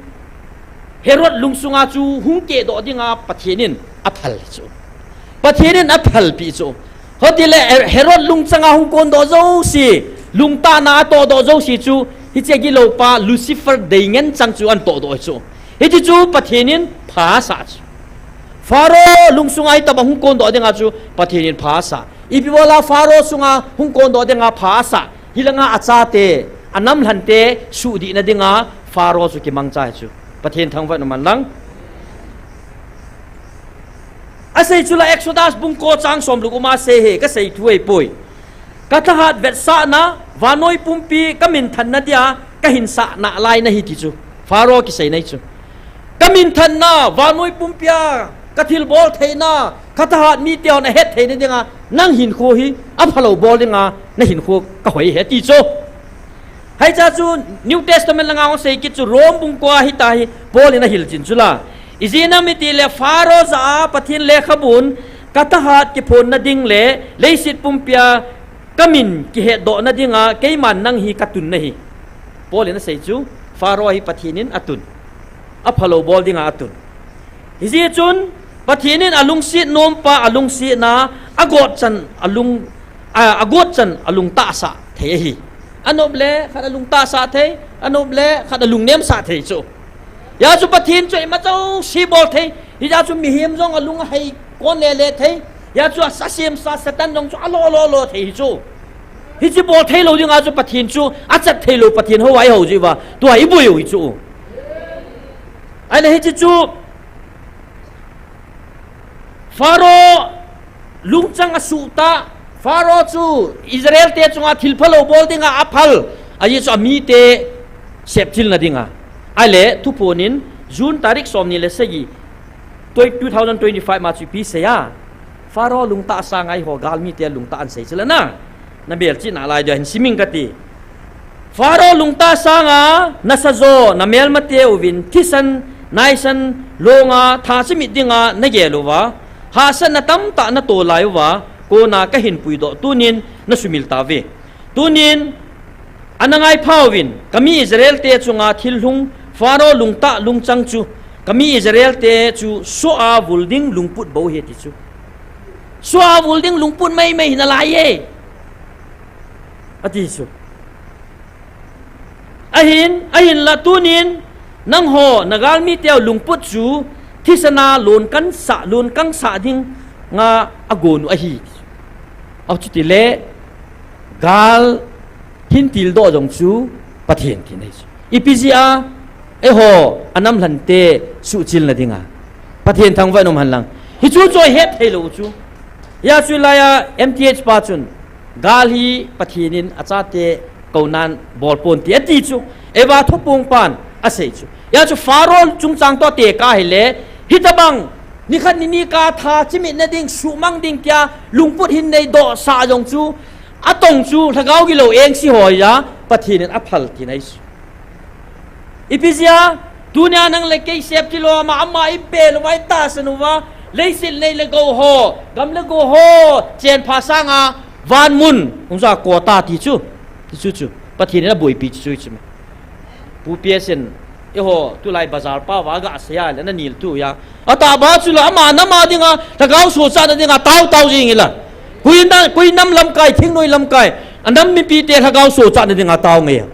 Herod lungsunga chu hung kehdoh dinga Pathen in aphal chu. Pathen in aphalpeh chu. Hutile Herod lungchanga hung kondoh jouse, lungtahna atohdoh jouse chu, hiche gilou pa Lucifer dei ngen chang chu ana tohdoh chu. Hiche chu Pathen in pha asah chu. Pharaoh lungsunga hitobang hung kondoh dinga chu Pathen in pha asah. Ipi bola Pharaoh sunga hung kondoh dinga pha asah? Hilanga achate, anamlhante suhdihna dinga Pharaoh chu kimangcha ahi chu. Pathen thangvah in umhen lang. Asei chu la Exodus bung ko chang som le gup a asei e, kasei thu ahipoi. Kathahat vetsahna, vannoi pumpi kaminthanna dia kahinsah nalai nahi ti chu. Pharaoh kiseina ahi chu. Kaminthanna, vannoi pumpia kathilbol theina, kathahat mite hon ahet theina dinga nang hinkho hi aphalou bol dinga nahinkho kahoi e ti chu. Hiche chu New Testament langa hung sei kit chu Rome bung ko a hitahi Paul in ahilchin chu la. Ijeh inem itile Pharaoh jah a Pathen lekhabun kathahat kiphonna ding le leiset pumpia kamin kihetdohna dinga keiman nang hi katun nahi. Paul in asei chu Pharaoh hi Pathen in atun. Aphalou bol dinga atun. Hijeh chun Pathen in alungset nompa alungsetna, agotchan alung, a, agotchan alungtahsah thei ahi. Anop le khat alungtahsah thei, anop le khat alungnemsah thei chu. Hijeh chun Pathen chu ima jouse bol thei. Hijeh chun mihem jong alung ahei kon lele thei. Hijeh chun asemsa Satan jong chu alo lo lo thei chu. Hiche bol theilou dinga chu Pathen chu achat theilou Pathen hou a ihou jeh uva tua iboi u hi chu. Ahile hiche chu Pharaoh lungchang asuh tah, Pharaoh chu Israel te chunga thil phalou bol dinga aphal, ajeh chu amite septhilna dinga. Ahile thuphon in June tarik somni le sagi, two thousand twenty-five ma chu ipi sei a, Pharaoh lungtah sanga eiho galmite lungtah ahin sei chu la na. Na melchih nalai dia hin siming kati. Pharaoh lungtah sanga nasajo namelmate uvin thisan naisan longa thachimit dinga nagel uva, hahsatna tamtah nato lai uva, kona kahin puidoh tunin nasumil tauve. Tunin ana ngaipha uvin, kami Israel te chunga thil hung Pharaoh lungtah lungchang chu, kami Israel te chu soh a vul ding lungput bou ahi ti chu. Soh a vul ding lungput maimai hi nalai e. Ati chu. Ahin, ahinla tunin, nangho, nagalmi teu lungput chu, thisana lon kangsah, lon kangsah dinga agon u ahi. Achuti le, gal hin tildoh jong chu, Pathen thina ahi chu. Ipi jeh a, eiho, anam lhante, suhchilna dinga. Pathen thangvah in um hen lang. Hichu chu ihet thei lou chu. Hijeh chun laia M T H pa chun, gal hi Pathen in achate kounan bol ponte ati chu. Eva thupung pan asei chu. Hijeh chun Pharaoh chungchang toh tekah ahile, hitobang, nikhat nini kah tha chimitna ding, suhmang ding tia, lungput hin neidoh sah jong chu, atong chu, lhagao gilou engse ho hia, Pathen in aphal thina ahi chu. Ipi jeh a, tunia nang le kei sep tilou ama, ama ibel uva, itahsan uva, leiset nei le gou ho, gam le go ho, chenpha sanga, van mun, hung ja kota ti chu, ti chu chu, Pathen in aboipi chu chu chu me. Pu P S in, eiho, tulai bazar pa uva, aga asei a le, nanil tu hia. Atahbeh chu la, ama nam a dinga, lhagao sochatna dinga, tao tao jing ila. Koi na, koi nam lamkai, thingnoi lamkai, anam mipite lhagao sochatna dinga, tao nge.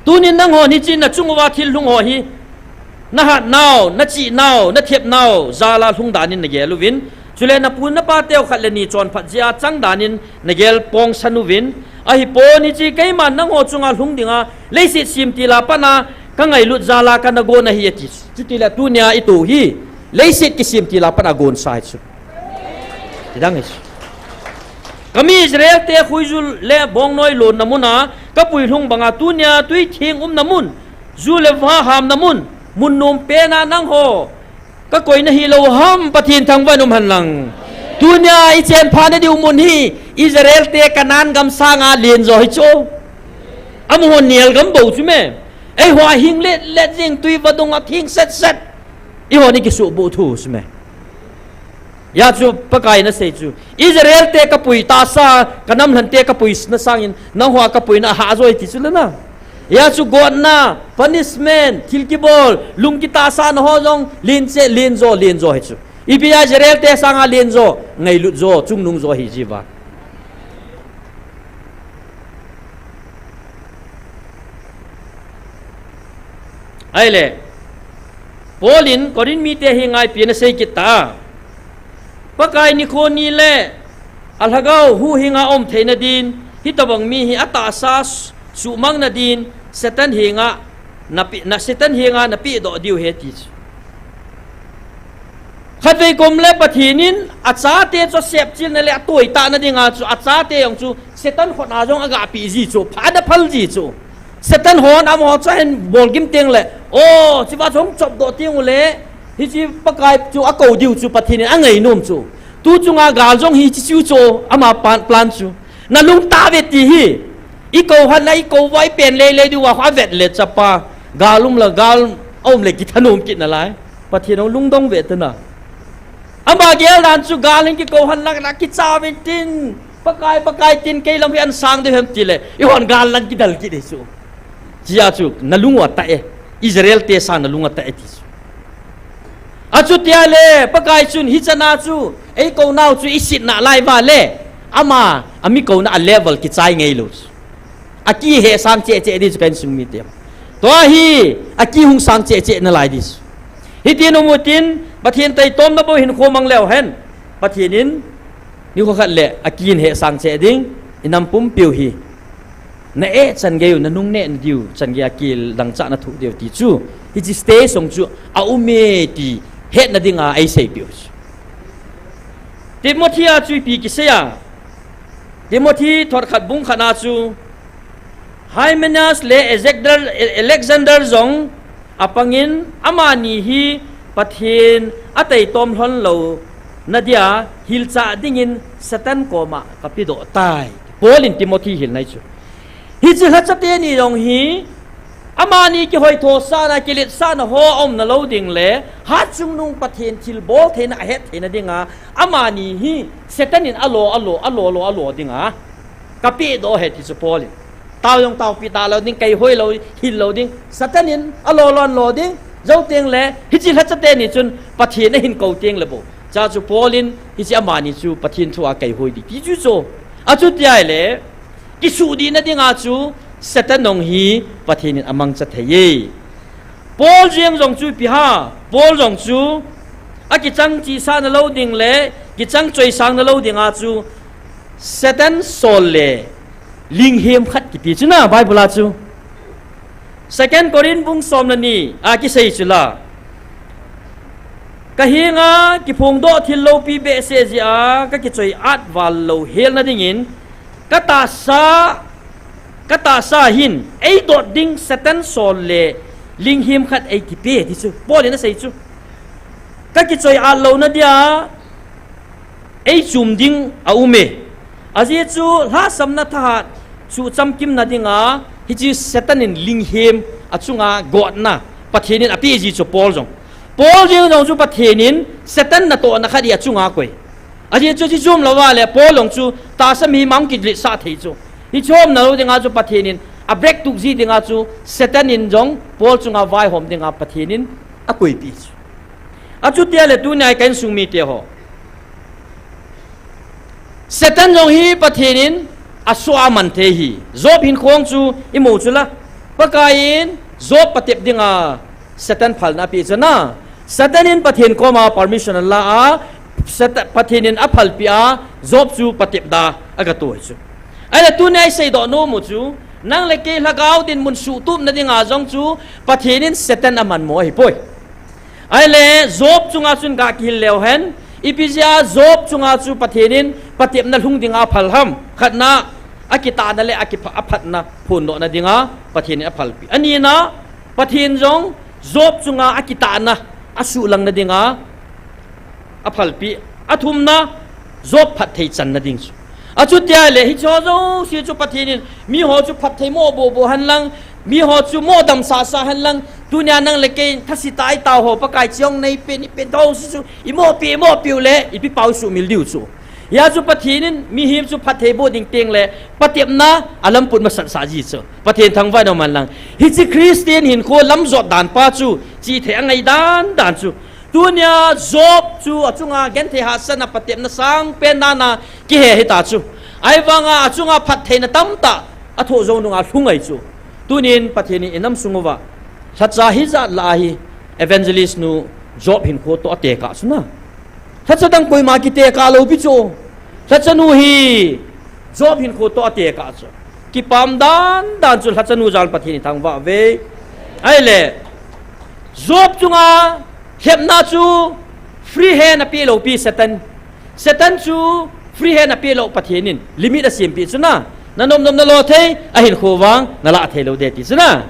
Tunin nangho hiche nachung uva thil lhung ho hi, nahat nau, nachih nau, nathep nau, jal a lhung danin nagel uvin. Chule napu napa teu khat le ni chonphat jeh a chang danin nagel pongsan uvin. Ahipon hiche keiman nangho chunga lhung dinga, leiset semtil a pat a, kangailut jal a kana gon ahi ati. Chutile tunia ito hi, leiset kisemtil a pat a gonsa ahi chu. Tidang ahi chu. Kami Israel te khuijul le bongnoi lonna muna, kapui lhung banga tunia tui theng umna mun, ju le va hamna mun, mun nom pena nangho, kakoi nahi lou ham Pathen thangvah in um hen lang. Tunia ichenpha nadiu mun hi, Israel te Canaan gam sanga len jo ahi chu. Amaho nel gam bou chu me. Eiho hing let let jing tui vadung a theng set set. Eiho ni kisuhbuh thu chu me. Hijeh chun Pakai in asei chu, Israel te kapui tahsa, kanam lhante kapui na sangin, nangho a kapuina ahah jo ahi ti chu le na. Hijeh chun gotna, punishment, thil kibol, lung kitahsana ho jong, len che, len jo, len jo ahi chu. Ipi a Israel te sanga len jo, ngailut jo, chungnung jo ahi jiuva. Ahile, Paul in Corinth mite henga ipi ana sei kit ta. Pakai nikho ni le alhagao huhhinga um theina din, hitobang mi hi atahsa suhmangna din, Satan henga napeh, na Satan henga napehdoh diu ahi ti chu. Khatvei kom le Pathen in achate chu asepchilna le atoitahna dinga chu achate jong chu Satan khut a jong agapeh ji chu, phat aphal ji chu. Satan hon amaho chu ahin bolgim teng le, o, chuva chu hung chopdoh teng ule, hiche Pakai chu akou diu chu Pathen in angainom chu. Tu chunga gal jong hiche chu chu ama pan, plan chu. Nalung tah uve ti hi. Ikou hon a, ikou uva ipen lei lei diuva khu avet le chapa. Gal um la, gal aum le kithanom kit nalai. Pathen hung lungdong uve tina. Ama gel dan chu gal hin kikou hon lang la kicha uvin tin. Pakai, Pakai tin kei lam hi ansang diu hem tile. Eihon gal lang kidal kit ahi chu. Hijeh chun nalung u atah e. Israel te sang nalung atah e ti chu. Achutia le, Pakai chun hichan a chu, eikou nau chu isetna lai uva le, ama, ami kouna a level kichai ngai lou chu. Aki hesang cheh cheh di chu ka insung mite. Tua hi, aki hung sang cheh cheh nalai di chu. Hitin um utin, Pathen taitomna bou hinkho mang leu hen. Pathen in, nikho khat le, aki hin hesang cheh ding, inam pumpiu hi. Na eh chan gei u, nanung neh nadiu, chan gei a kidang cha nathoh diu ti chu. Hiche stage jong chu, aum e ti, hetna dinga eiseipeh u chu. Timothy a chu ipi kisei a. Timothy thot khat bung khat a chu, Hymenaeus le Alexander, Alexander jong apangin amani hi Pathen ataitom lhon louna dia hilchah dingin Satan koma kapedoh tai. Paul in Timothy hilna ahi chu. Hiche lhacha teni jong hi, amani kihoithosahna, kiletsahna ho aumna lou ding le, hatchungnung Pathen thilbol theina ahet theina dinga, amani hi Satan in alo, alo, alo, alo, alo dinga. Kapedoh e ti chu Paul in. Tao jong taopi talou ding, kaihoi lou, hil lou ding. Satan in alo lon lo ding. Jou teng le, hiche lhacha teni chun Pathen ahin kou teng le bou. Chuche chu Paul in, hiche amani chu Pathen thu a kaihoi ding ti chu chu. Achuti ahile, kisuhdih nading a chu Satan jong hi Pathen in amangcha thei e. Paul jeng jong chu ipi ham, Paul jong chu akichang chihsah nalou ding le kichang choisang nalou ding a chu Satan sol le linghem khat kipe chu na Bible a chu. Second Corinth bung som le ni a kisei chu la. Kahenga kiphongdoh thil loupi behseh jeh a kakichoi-at val louhel nading in katahsa, katahsa hin eidot ding Satan sol le linghem khat eikipe ti chu Paul in asei chu. Kakichoi-at lou nadia eichum ding aum e. Ajeh chu lhasamna thahat suhchamkim nading a hiche Satan in linghem achunga gotna Pathen in apeh ji chu Paul jong. Paul jeng jong chu Pathen in Satan natohna khat hi achunga akoi. Ajeh chu hiche chom lou va le Paul jong chu tahsa mihem a hung kiletsah thei chu. Hiche chom nalou ding a chu Pathen in a break tup ji ding a chu Satan in jong Paul chunga vaihom ding a Pathen in akoipeh chu. Achuti ahile tunia ka insung mite ho. Satan jong hi Pathen in asoh a aman thei ahi. Job hinkho chu imu chu la. Pakai in Job patep ding a Satan phalna apeh chu na. Satan in Pathen koma permission ala a, Satan, Pathen in aphalpeh a, Job chu patep da agatoh ahi chu. Ahile tunia iseidoh nom u chu, nang le kei lhagao dinmun suhtup nading a jong chu, Pathen in Satan aman mo ahipoi. Ahile, Job chunga chun ga kihil leu hen, ipi jeh a Job chunga chu Pathen in patepna lhung ding a aphal ham, khatna, akitahna le akipha-, aphatna phondoh nading a Pathen in aphalpeh. Anina, Pathen jong Job chunga akitahna asuhlang nading a aphalpeh. Athumna, Job phatthei channa ding chu. Achuti ahile, hiche ho jouse chu Pathen in, miho chu phatthei mo bohboh hen lang, miho chu mo damsahsah hen lang, tunia nang le kei thase tah a itao ho, Pakai chang neipeh, neipeh tao si chu, imopi, imopi u le, ipi pao suhmil diu chu. Hia chu Pathen in, mihem chu phatthei boh ding teng le, patepna, alamput masat sah ji chu. Pathen thangvah in um hen lang. Hiche Christian hinkho lamjot dan pa chu, chithei angai dan dan chu. Tunia Job chu achunga genthei hahsatna patepna sangpen dan a kihe hita chu. Ahivanga achunga phattheina tamtah athoh jou nunga lhung ahi chu. Tunin Pathen in inam sung uva lhacha hijat lah a hi evangelist nu Job hinkho toh atekah chu na. Lhacha dang koima kitekah lou pi chu. Lhacha nu hi Job hinkho toh atekah chu. Kipah dan dan chu lhacha nu jal Pathen in thangvah uve. Ahile, Job chunga lhepna chu free hand apeh lou pi Satan. Satan chu free hand apeh lou Pathen in limit asempeh chu na. Nanop nop nalo thei, ahinkho vang, nalah thei lou ding ti chu na.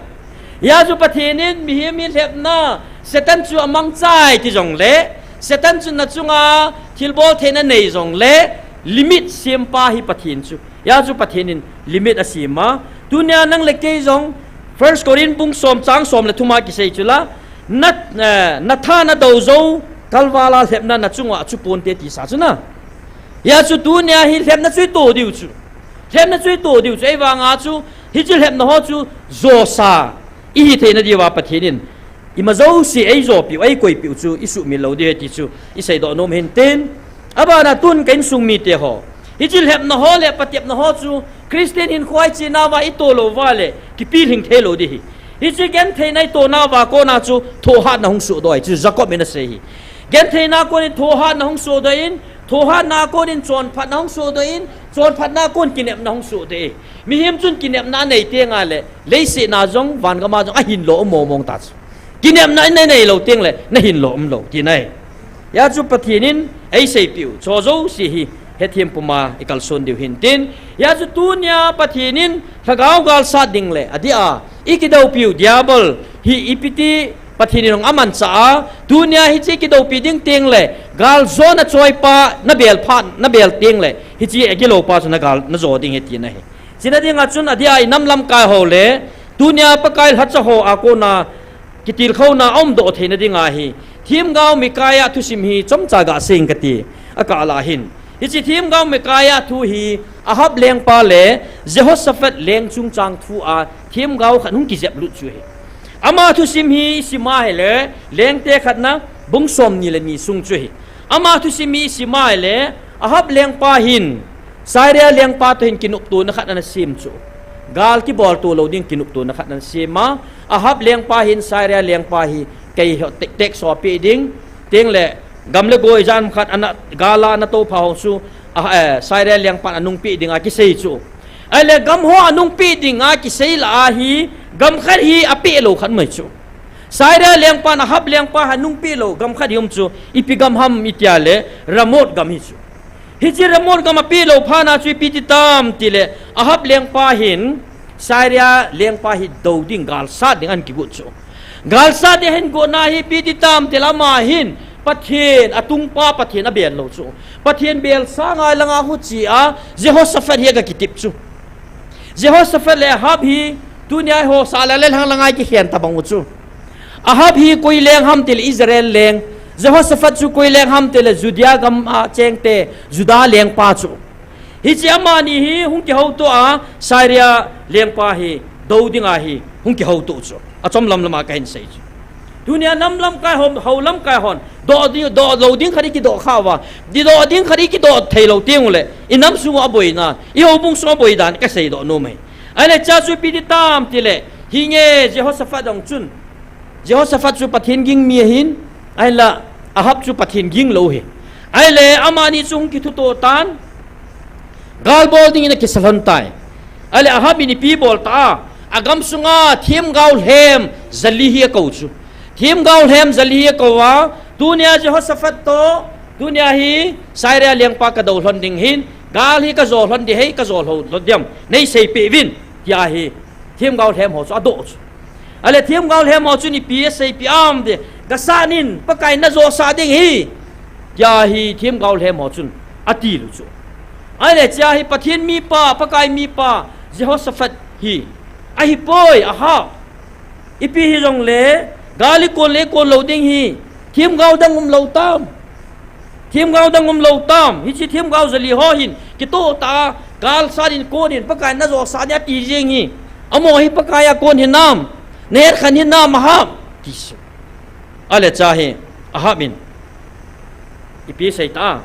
Hia chu Pathen in mihem hi lhepna, Satan chu amangchai ti jongle, Satan chu nachunga thilbol theina nei jongle, limit sempa hi Pathen chu. Hia chu Pathen in limit asem a. Tunia nang le kei jong, First Corinth bung som chang som le thum a kisei chu la, na, eh, natha nadou jou, kalval a lhepna nachunga chu ponte tisa chu na. Hia chu tunia hi lhepna chu ito diu chu. Lhepna chu ito diu chu, ahivanga chu, hiche lhepna ho chu, josa, ihi theina diuva Pathen in, ima jouse eijopiu, eikoipiu chu, isuhmil lou ding ahi ti chu, iseidoh nom hintin. Abana tun ka insung mite ho. Hiche lhepna ho le patepna ho chu, Christian hinkho a ichenauva ito louva le, kipilhing thei lou ding ahi. Hiche gentheina itonauva kona chu, thohhatna hung sohdoh ahi, chu Jacob in asei ahi. Gentheina konin thohhatna hung sohdoh in, thohhatna konin chonphatna hung sohdoh in, chonphatna kon kinepna hung sohdoh e. Mihem chun kinepna anei tenga le, leiset a jong, vangam a jong, ahin lo um mong mong ta chu. Kinepna inei nei lou teng le, nahin lo um lou, tina ahi. Hia chu Pathen in, eiseipiu, chu jouse hi, hethem puma, ikalson diu hintin. Hia chu tunia Pathen in, lhagao gal sat ding le, adeh a, ikidoupiu, Diabol, hi ipi ti, Pathen in hung amanchah a, tunia hiche kidoupi ding teng le, galjona choipa nabel phat, nabel teng le, hiche agiloupa chu nagal, najo ding ahi tina ahi. Chuna dinga chun adeh a inam lamkai ho le, tunia Pakai lhacha ho a kona kitilkhouna aumdoh theina dinga hi, themgao Micaiah thusim hi chomcha gasei inge kati, akah lah hin. Hiche themgao Micaiah thu hi Ahab lengpa le Jehoshaphat leng chungchang thu a themgao khat hung kijeplut chu ahi. Ama thusim hi isima ahile, Lengte khatna bung somni le ni sung chu ahi. Ama thusim hi isim a ahile, Ahab lengpa hin, Syria lengpa toh hin kinoptona khat ana sem chu. Gal kibolto lou ding kinoptona khat ana sem a, Ahab lengpa hin Syria lengpa hi kei ho tektek sopi ding, tengle gam le goi jan khat ana gal a ana toupha ho chu, a, eh, Syria lengpan anungpeh dinga kisei chu. Ahile gam ho anungpeh dinga kisei lah a hi, gam khat hi apeh lou khat mai chu. Syria lengpan Ahab lengpa hi anungpeh lou gam khat hi um chu, ipi gam ham iti a le, Ramoth gam hi chu. Hiche Ramoth gam apeh lou phat a chu ipi ti tam tile, Ahab lengpa hin Syria lengpa hi do ding, galsat ding ahin kigot chu. Galsat ding ahin gotna hi ipi ti tam tile, ama hin Pathen, atungpa Pathen abel lou chu. Pathen bel sanga langa huche a Jehoshaphat hi aga kitep chu. Jehoshaphat le Ahab hi tunia eiho sah le le lhang langa ikikhen tabang u chu. Ahab hi koi leng ham tile Israel leng, Jehoshaphat chu koi leng ham tile Judea gam a chengte, Juda lengpa chu. Hiche amani hi hung kihouto a, Syria lengpa hi do dinga hi hung kihouto chu. Achom lam lama kahin sei chu. Tunia nam lamkai hon, hou lamkai hon, doh di, doh lou ding khat ikidoh kha uva, di doh ding khat ikidoh thei lou teng ule, inam sung a boina, ihoubung sung a boi dan kasei doh nom e. Ahile chea chu ipi ti tam tile, hinge Jehoshaphat jong chun, Jehoshaphat chu Pathen ging mi ahin, ahinla Ahab chu Pathen ging lou ahi. Ahile amani chu hung kithuto tan, gal bol dingin akisa lhon tai. Ahile Ahab in ipi bol ta a, agam sunga themgao lhem jali hi akou chu. Themgao lhem jali hi akou a, tunia Jehoshaphat toh, tunia hi Syria lengpa kadou lhon ding ahin, gal hi kajo lhon ding ahi, kajo lhon ding ham, neiseipeh uvin, tia hi themgao lhem ho chu adoh chu. Ahile themgao lhem ho chun ipi aseipeh ham tile, gasat in, Pakai in najosah ding ahi, tia hi themgao lhem ho chun atilou chu. Ahile chea hi Pathen mipa, Pakai mipa Jehoshaphat hi ahipoi, Ahab. Ipi hijongle, gal ikon le ikon lou ding ahi, themgao dang umlou tam. Themgao dang umlou tam. Hiche themgao jali ho hin kitoh tah a, galsat in kon in, Pakai in najosah ding ati jeng ahi. Amaho hi Pakai a kon hinam, nahet khen hinam Ahab, ti chu. Ahile chea hi Ahab in ipi asei ta a,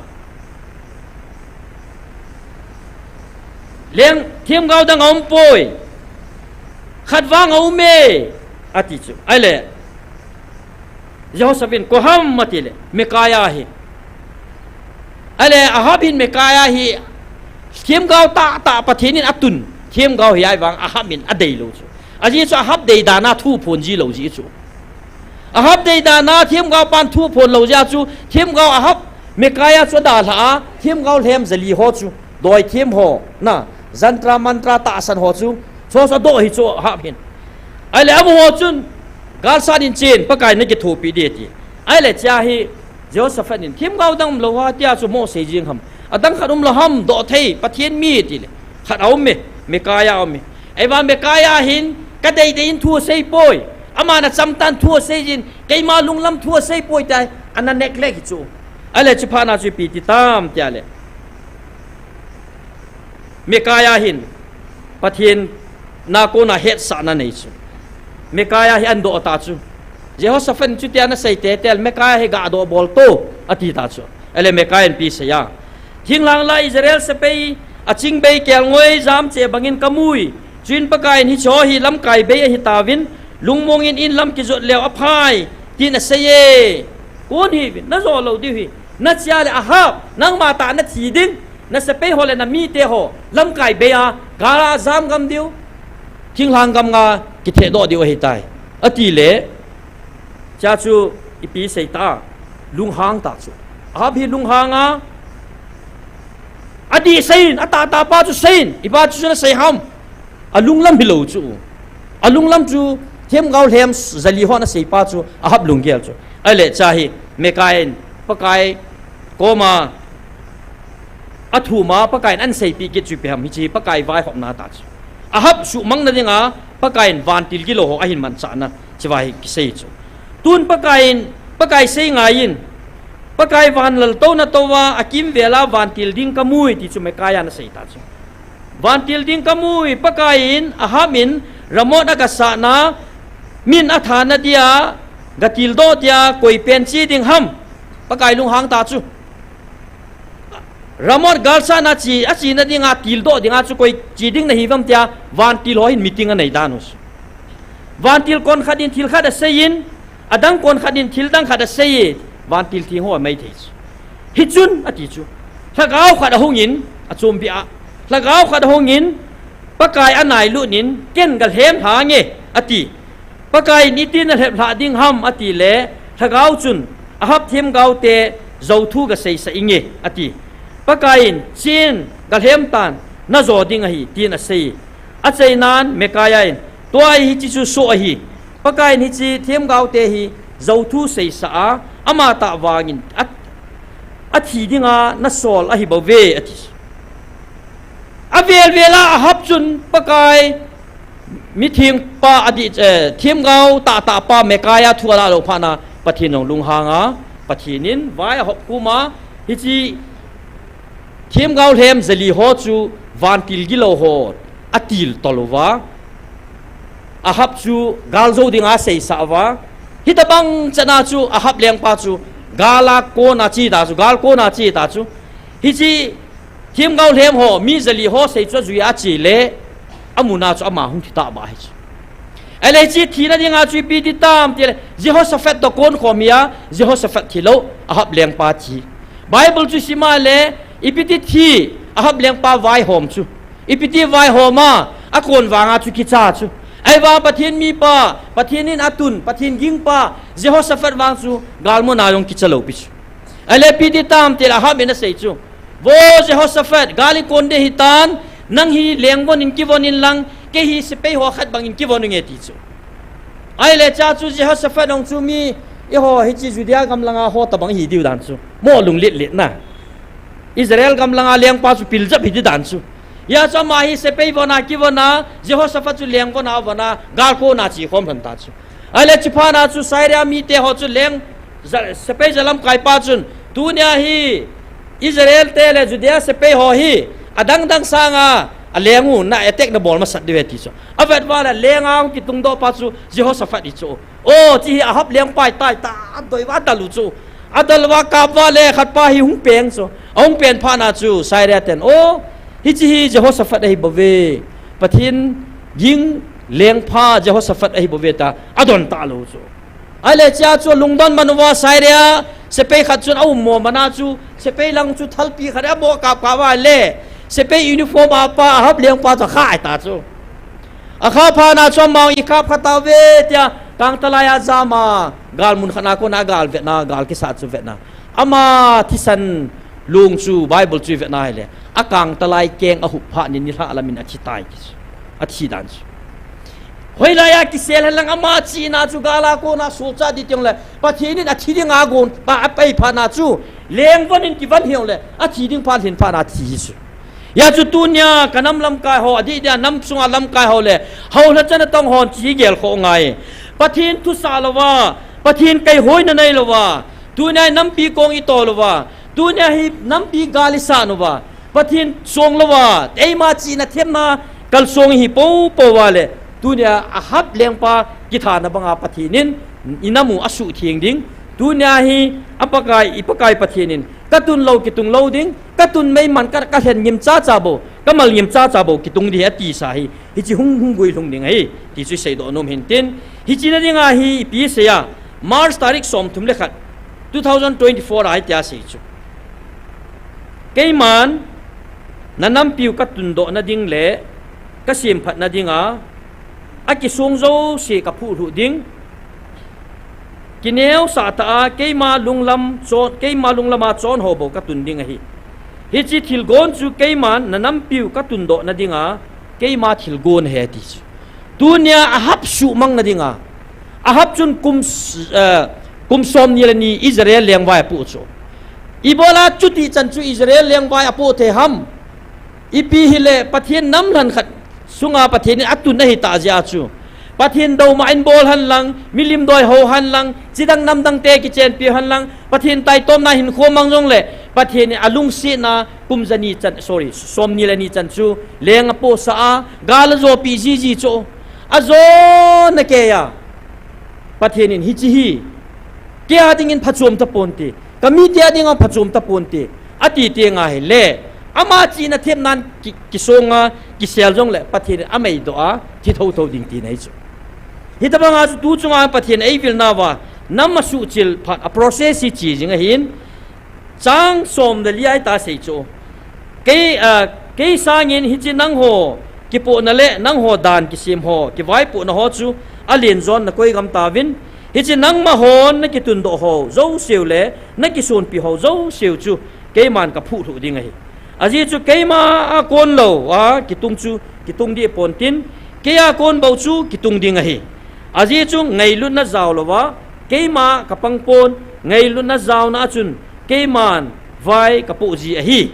leng themgao dang aumpoi, khat vang aume, ati chu. Ahile Jehoshaphat in, koi ham atile, Micaiah ahi. Ahile Ahab hin Micaiah hi themgao tahtah Pathen in atun themgao ahi, ahivang Ahab in adeilou chu. Ajeh chu Ahab deidan a thu aphon ji lou jeh chu. Ahab deidan a themgao pan thu aphon lou jeh chu, themgao Ahab, Micaiah chu adalhah a, themgao lhem jali ho chu, doithem ho, na, jantra mantra tahsan ho chu, chu chu adoh ahi chu Ahab hin. Ahile amaho chun, galsat in chen, Pakai in nakithopi ding ati. Ahile chea hi Jehoshaphat in, themgao dang umlou ham tia chu mo sei jeng ham. Adang khat umlou ham, doh thei, Pathen mi tile, khat aume, Micaiah aume. Ahivang Micaiah hin, kadei dei in thu aseipoi, aman achamtan thu aseijin, keima lunglam thu aseipoi tia ana neglect ahi chu. Ahile chuphat a chu ipi ti tam tile, Micaiah hin Pathen na kona hetsahna nei chu. Micaiah hi ahin doh ta chu. Jehoshaphat in chutia anasei teitei le, Micaiah hi gadoh bol to, ati ta chu. Ahile Micaiah in ipi asei a, thinglhang lah a Israel sepai aching bei kelngoi jamche bangin kamui. Chuin Pakai in hicheho hi lamkai bei ahitauvin, lungmong in in lam kijot leu aphai, tin asei e. Kon hiuvin, najo lou diu ahi. Nachea le Ahab, nangma tah nathi ding, nasepai ho le namite ho lamkai bei a, gal a jam gam diu, thinglhang gam nga kithehdoh diu ahitai, atile, chea chu ipi asei ta a, lunghang ta chu. Ahab hi lunghang a, adih seiyin, atahtah pa chu seiyin, ipi pa chu nasei ham. Alunglam hilou chu. Alunglam chu themgao lhem jali ho anasei pa chu Ahab lunggel chu. Ahile chea hi Micaiah in Pakai koma athum a, Pakai in ahin seipeh kit chu ipi ham, hiche Pakai vaihopna ta chu. Ahab suhmang na dinga Pakai in vantil gilou ho ahin manchahna, hichea hi kisei chu. Tun Pakai in, Pakai sei ngaiyin, Pakai van laltouna touva akimvel a vantil ding kamui, ti chu Micaiah in asei ta chu. Vantil ding kamui, Pakai in Ahab in Ramoth agasahna, min athana dia gatildoh tia koi pen che ding ham. Pakai lunghang ta chu. Ramoth galsatna che, achena dinga tildoh dinga chu koi che ding nahi vem tia, vantil ho hin meeting anei dan u chu. Vantil kon khat in thil khat asei in, adang kon khat in thil dang khat asei e, vantil theng ho amai thei chu. Hichun ati chu, lhagao khat ahung in, achom bia, lhagao khat ahung in, Pakai anailut in, ken galhem lha nge, ati. Pakai in iti nalhep lha ding ham, ati le, lhagao chun, Ahab themgao te, jou thu gaseisah inge, ati. Pakai in, chen, galhem tan, najo ding ahi, tin asei. Achainan, Micaiah in, tua hi hiche chu soh ahi. Pakai in hiche themgao te hi, jou thu seisah a, ama tah vangin, a, athi dinga nasol ahi bou ve, ati. Avel vel a Ahab chun Pakai mitheng pa adi, eh, themgao tahtah pa Micaiah thu alah lou phat na Pathen jong lunghang a, Pathen in vai ahop khum a, hiche themgao lhem jali ho chu vantil gilou ho atil tol uva, Ahab chu gal jou dinga seisah uva, hitobang chan a chu Ahab lengpa chu gal a kona che ta chu, gal kona che ta chu, hiche themgao lhem ho, mi jali ho sei chu ajui a ache le, amuna chu ama hung thi tah ba hi chu. Ahile hiche thina dinga chu ipi ti tam tile, Jehoshaphat toh kon khom hi a, Jehoshaphat thi lou, Ahab lengpa thi. Bible chu sim a le, ipi ti thi, Ahab lengpa vaihom chu. Ipi ti vaihom a, akon vanga chu kicha chu. Ahivang Pathen mipa, Pathen in atun, Pathen gingpa, Jehoshaphat vang chu, galmun a jong kicha lou pi chu. Ahile ipi ti tam tile Ahab in asei chu. Vo Jehoshaphat, gal ikon ding hitan, nang hi lengvon in kivon in lang, kei hi sepai ho khat bang in kivon unge ti chu. Ahile chea chu Jehoshaphat jong chu mi, eiho hiche Judea gam langa ho tobang hi diu dan chu. Mo lunglet let na. Israel gam langa lengpa chu pil jep hi di dan chu. Hia chu ama hi sepai von a kivon a, Jehoshaphat chu lengvon a von a, gal kona che khom lhon ta chu. Ahile chuphat na chu Syria mite ho chu leng, ja-, sepai jalamkai pa chun, tunia hi Israel te le Judea sepai ho hi, adang dang sanga, aleng u, na attack nabol masat diu ahi ti chu. Avet uva le, leng a hung kitungdoh pa chu Jehoshaphat hi chu. O, hiche hi Ahab lengpa ahitai tia, adoi uva adal u chu. Adal uva kap uva le, khat pa hi hung peng chu. Ahung pen phat na chu, Syria ten. O, hiche hi Jehoshaphat ahi bou ve. Pathen ging lengpa Jehoshaphat ahi bou ve tia, adon talou chu. Ahile chea chu lungdon man uva Syria, sepai khat chun aum mo man a chu, sepai lang chu thalpi khat in abo kap kap uva le, sepai uniform a pa, Ahab lengpa chu akha ta chu. Akha phat na chu ama ikap kha tauve tia, kangtalai a jam a, gal mun khat na kona gal vetna, gal kisat chu vetna. Ama thisan lung chu Bible chu ivetna ahile, akangtalai keng ahup phat in nilhah lam in athi tai ti chu. Athi dan chu. Hoilai a kisel hen lang ama chihna chu gal a kona solchah di teng le, Pathen in athi dinga gon pa apai phat na chu, lengvon in kivon hih le, athi ding phat lhin phat na thi hi chu. Hia chu tunia ka nam lamkai ho, adih dia nam sunga lamkai ho le, hoilai chan a tong hon chu hi gel khoh ngai. Pathen thusah louva, Pathen kaihoina nei louva, tunia hi nampi kong ito louva, tunia hi nampi gal isah uva, Pathen song louva, eima chihna themna kalsong ihi poupou uva le, tunia Ahab lengpa kithana banga Pathen in inam u asuhtheng ding, tunia hi a Pakai, i Pakai Pathen in, katun lou kitung lou ding, katun meiman ka, kalhen ngim chacha bou, kamal ngim chacha bou kitung ding ahi atisa hi, hiche hung, hung guilhung ding ahi, ti chu iseidoh nom hintin, hiche na dinga hi ipi asei a, March tarik somthum le khat, two thousand twenty-four a hitia asei chu. Keiman, na nampiu katundoh na ding le, kasemphat na dinga, akisong jouse kaphuhlhuh ding, kineosah tah a, keima lunglam chon, keima lunglama chonho bou katun ding ahi. Hiche thilgon chu keiman, na nampiu katundoh na dinga, keima thilgon ahi ati chu. Tunia Ahab suhmang na dinga, Ahab chun kum s-, eh, kum somni le ni Israel lengvai apoh chu. Ibola chuti chan chu Israel lengvai apoh thei ham? Ipi hile Pathen nam lhan khat sunga Pathen in atun ahitah jeh a chu. Pathen douma in bol hen lang, milim doi ho hen lang, chidang namdang te kichenpi hen lang, Pathen taitomna hinkho mang jongle, Pathen in alungsetna kum jani chan, sorry, somni le ni chan chu, leng apohsah a, gal ajopi jiji chu. Ajona kei a, Pathen in hiche hi, kei a dingin phachom taponte, kamite a dinga phachom taponte, Ati teng ahile, ama chihna themnan ki, kisonga, kisel jongle, Pathen in ameidoh a, thi thotho ding tina ahi chu. Hitabanga chu tu chunga Pathen eivilnauva, nam asuhchil phat a process hi che jing ahin, chang som le li a ita sei chu. Kei, ah, kei sangin hiche nangho kipohna le nangho dan kisem ho, kivaipohna ho chu alen jon nakoi gam tauvin, hiche nangma hon nakitundoh ho jouseu le nakisonpi ho jouseu chu keiman kaphuh lhuh ding ahi. Ajeh chu keima a kon louva kitung chu kitung dih pontin, kei a kon bou chu kitung ding ahi. Ajeh chu ngailutna jao louva keima kapang pon, ngailutna jaona a chun keiman vai kapoh ji ahi.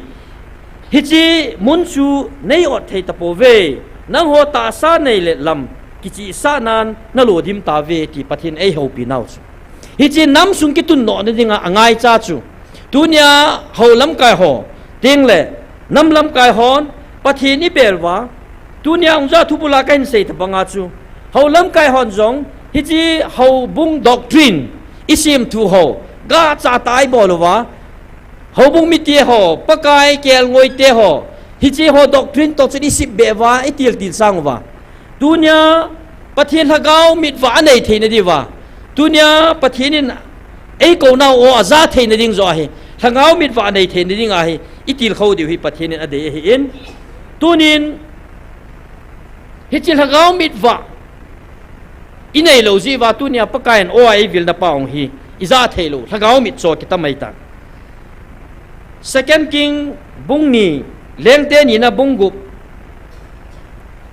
Hiche mun chu nei ot thei tapouve, nangho tahsa nei le lam kichihsahnan nalo dim tauve ti Pathen eihoupi nau chu. Hiche nam sung kitundohna dinga angaicha chu, tunia hou lamkai ho, tengle nam lamkai hon, Pathen ibel uva, tunia hung ja thubula kahin sei tabanga chu, hou lamkai hon jong, hiche houbung doctrine, isemthu ho, gachata ibol uva, houbung mite ho, Pakai kelngoite ho, hiche ho doctrine toh chun isip beh uva, itiltil sang uva, tunia Pathen lhagao mitvah anei theina diuva, tunia Pathen in eikou nau o aja theina ding joh ahi, lhagao mitvah anei theina ding ahi, itilkhou diu hi Pathen in adei ahin. Tunin, hiche lhagao mitvah inei lou jeh uva tunia Pakaiyin o a eivilna pa hung hi, ija theilou, lhagao mit cho kitamai ta. Second King bung ni, Lengte nina bung gup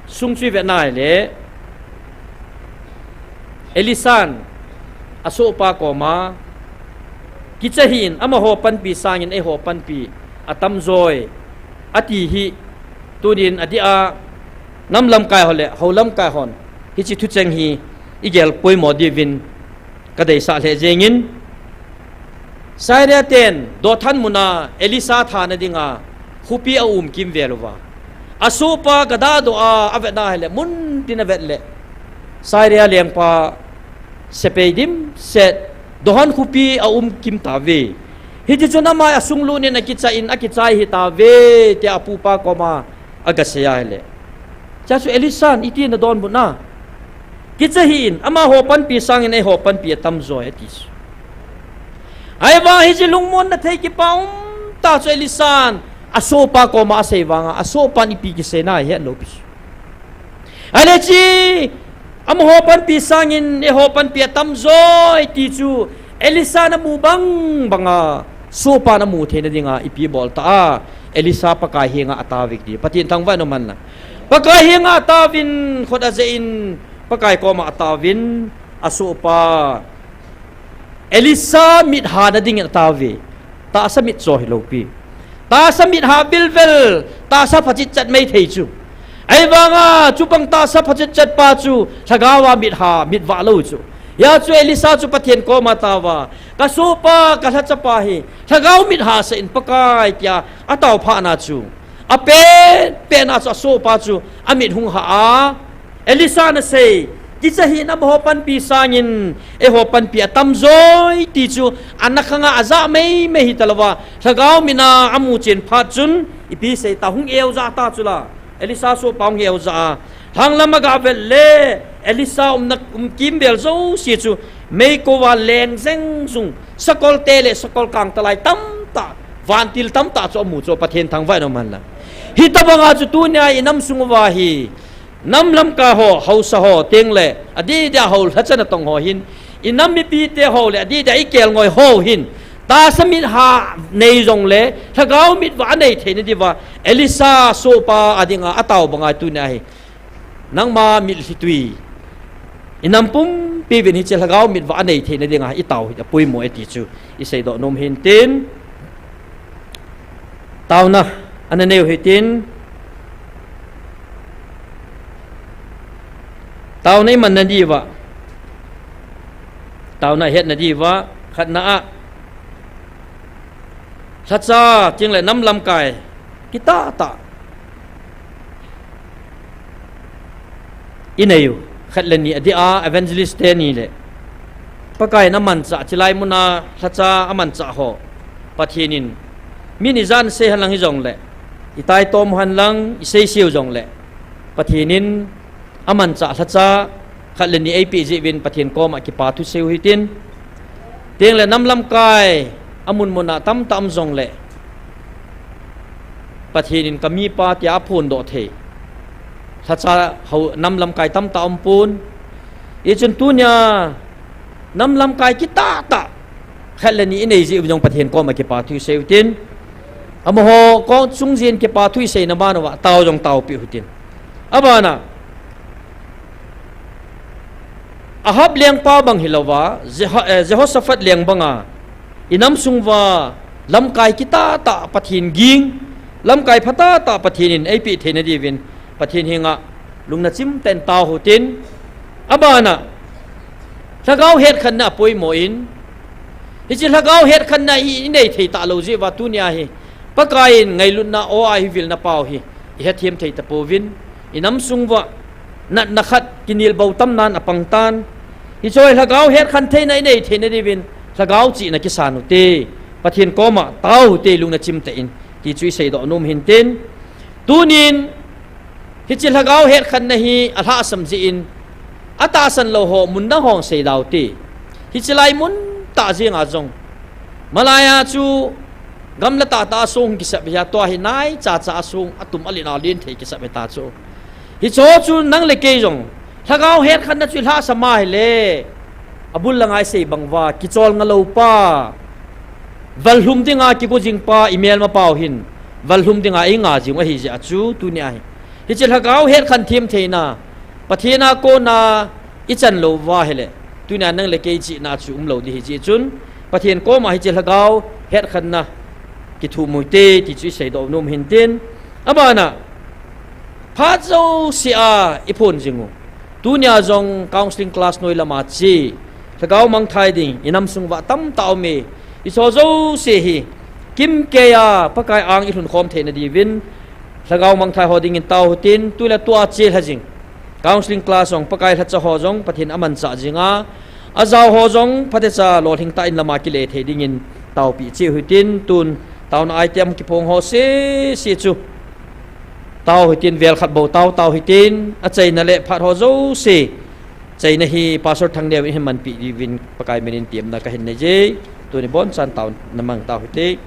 sung chu ivet nahile, Elisan asohpa koma, kicha hih in, amaho panpi sangin eiho panpi atamjoi, ati hi, tunin adeh a, nam lamkai ho le hou lamkai hon hiche thucheng hi igel poimo diuvin kadeisah lheh jengin, Syria ten Dothan muna Elisa thana dinga khopi aum kimvel uva, asohpa gadadoh a avet nahile, muntin avet le, Syria lengpa sepai dimset Dothan khopi aum kim tauve. Hitichun ama asunglut in akicha in akichai hitauve, tia apupa koma agasei ahile, chua chu Elisan iti nadonbutna, kicha hih in, amaho panpi sangin eiho panpi atamjoi, ati chu. Ahivang hiche lungmonna thei kipa umtah chu Elisan asohpa koma asei vanga, asohpan ipi kiseina ahet lou pi chu. Ahile hiche, amaho panpi sangin eiho panpi atamjoi ti chu, Elisan amu bang banga, sohpan amu theina dinga ipi bol ta a, Elisa Pakai henga ataovin ti, Pathen thangvah in umhen lang. Pakai henga ataovin, khut ajeh in, Pakai koma ataovin, asohpa Elisa mithana dingin ataove. Tahsa mit cho hilou pi. Tahsa mitha vilvel, tahsa phachitchat mei thei chu. Ahivanga, chubang tahsa phachitchat pa chu, lhagao a mitha, mitvah lou chu. Hijeh chun Elisa chu Pathen koma ataova, kasohpa, kalhachapa hi lhagao mitha sah in Pakai, tia ataophatna chu, apenpena chu asohpa chu amit hung hah a, Elisan asei, kicha hih in, amaho panpi sangin eiho panpi atamjoi ti chu, ana khanga ajah meimei hitalouva, lhagao mina amu chen phat chun, ipi seita, hung eojah ta chula. Elisa sohpa hung eojah a, lhanglam agavet le, Elisa umna, um kimvel jouse chu meikouva leng jeng jung, sakolte le sakol kangtalai tamtah, vantil tamtah chu amu chu, Pathen thangvah in umhen lang. Hitobanga chu tunia inam sung uva hi, nam lamkai ho, haosa ho, tengle adeh dia hou lhacha natong ho hin, inam mipite ho le adeh dia ikelngoi ho hin, tahsa mitha nei jongle lhagao mitvah anei theina diuva, Elisa sohpa adinga atao banga tunia hi, nangma mitlhi twi, inam pumpi uvin, hiche lhagao mitvah anei theina dinga itao hi apoimo e ti chu iseidoh nom hintin. Taona ana neiu hitin. Taona imanna diuva, taona ihetna diuva, khatna a, lhacha tengle nam lamkai kitahtah ineiu, khat le ni adeh a, evangelist teni le Pakaiyin amanchah, chulai muna lhacha amanchah ho, Pathen in Min ijan sei henlang hijongle, itaitom henlang, isei seiu jongle, Pathen in amanchah lhacha khat le ni eipeh jeh uvin Pathen koma kipa thu seiu hitin. Tengle nam lamkai amun muna tamtah um jongle, Pathen in kamipa tia aphondoh thei lhacha nam lamkai tamtah umpon. Hichun tunia nam lamkai kitahtah khat le ni inei jeh u jong Pathen koma kipa thu seiu hitin. Amaho kong chungjin kipa thu iseina ban uva tao jong taopeh u hitin. Abana, Ahab lengpa bang hilouva, Jeho-, eh, Jehoshaphat leng banga, inam sung uva lamkai kitahtah Pathen ging, lamkai phatah tah Pathen in eipeh theina diuvin Pathen henga lungna chimtah in tao u hitin. Abana, lhagao hetkhenna apoimo in, hiche lhagao hetkhenna hi inei thei talou jeh uva tunia hi Pakai in ngailutna aw a ivilna pau hi ihethem thei tapouvin, inam sung uva natna khat kinelbou tamnan apangtan. Hiche hi lhagao hetkhen theina inei theina diuvin lhagao chihna kisan u hite, Pathen koma tao u hite lungna chimtah in, ti chu iseidoh nom u hitin. Tunin, hiche lhagao hetkhenna hi alhahsam jeh in, atahsan lou ho mun dang hung seida u hite. Hiche lai mun tah jenga jong, malaiya chu gamla tahtah a song kisap hia, tua hi naichacha a song atum alen alen thei kisap hita chu. Hicheho chu nang le kei jong lhagao hetkhenna chu ilhahsam a hile, abul langa isei bang uva kicholnga lou pa, vallhum dinga kigo jing pa, imelma pau hin vallhum dinga einga jing u ahijeh a chu tunia hi, hiche lhagao hetkhen them theina Pathen a kona ichan lou uva hile, tunia nang le kei chihna chu umlou ding hijeh chun, Pathen koma hiche lhagao hetkhenna kithum u hite ti chu iseidoh nom u hitin. Abana, phat jouse a iphon jing u, tunia jong counselling class noi lama che, lhagao mangthai ding inam sung uva tamtah aume, hicheho jouse hi kimkeiya Pakai ang ilhun khom theina diuvin lhagao mangthai ho dingin tao u hitin, tu le tua che lha jing counselling class jong Pakai lhacha ho jong Pathen amanchah jinga, ajao ho jong phatecha lolhing tah in lama kile thei dingin taopeh cheh u hitin. Tun taona item kiphong ho sese chu tao u hitin, vel khat bou tao tao u hitin, achaina le phat ho jouse chaina hi Pastor Thangneo in hin manpeh diuvin Pakai min in temna kahin nei e. Tuni bonchan taona mang tao u hite.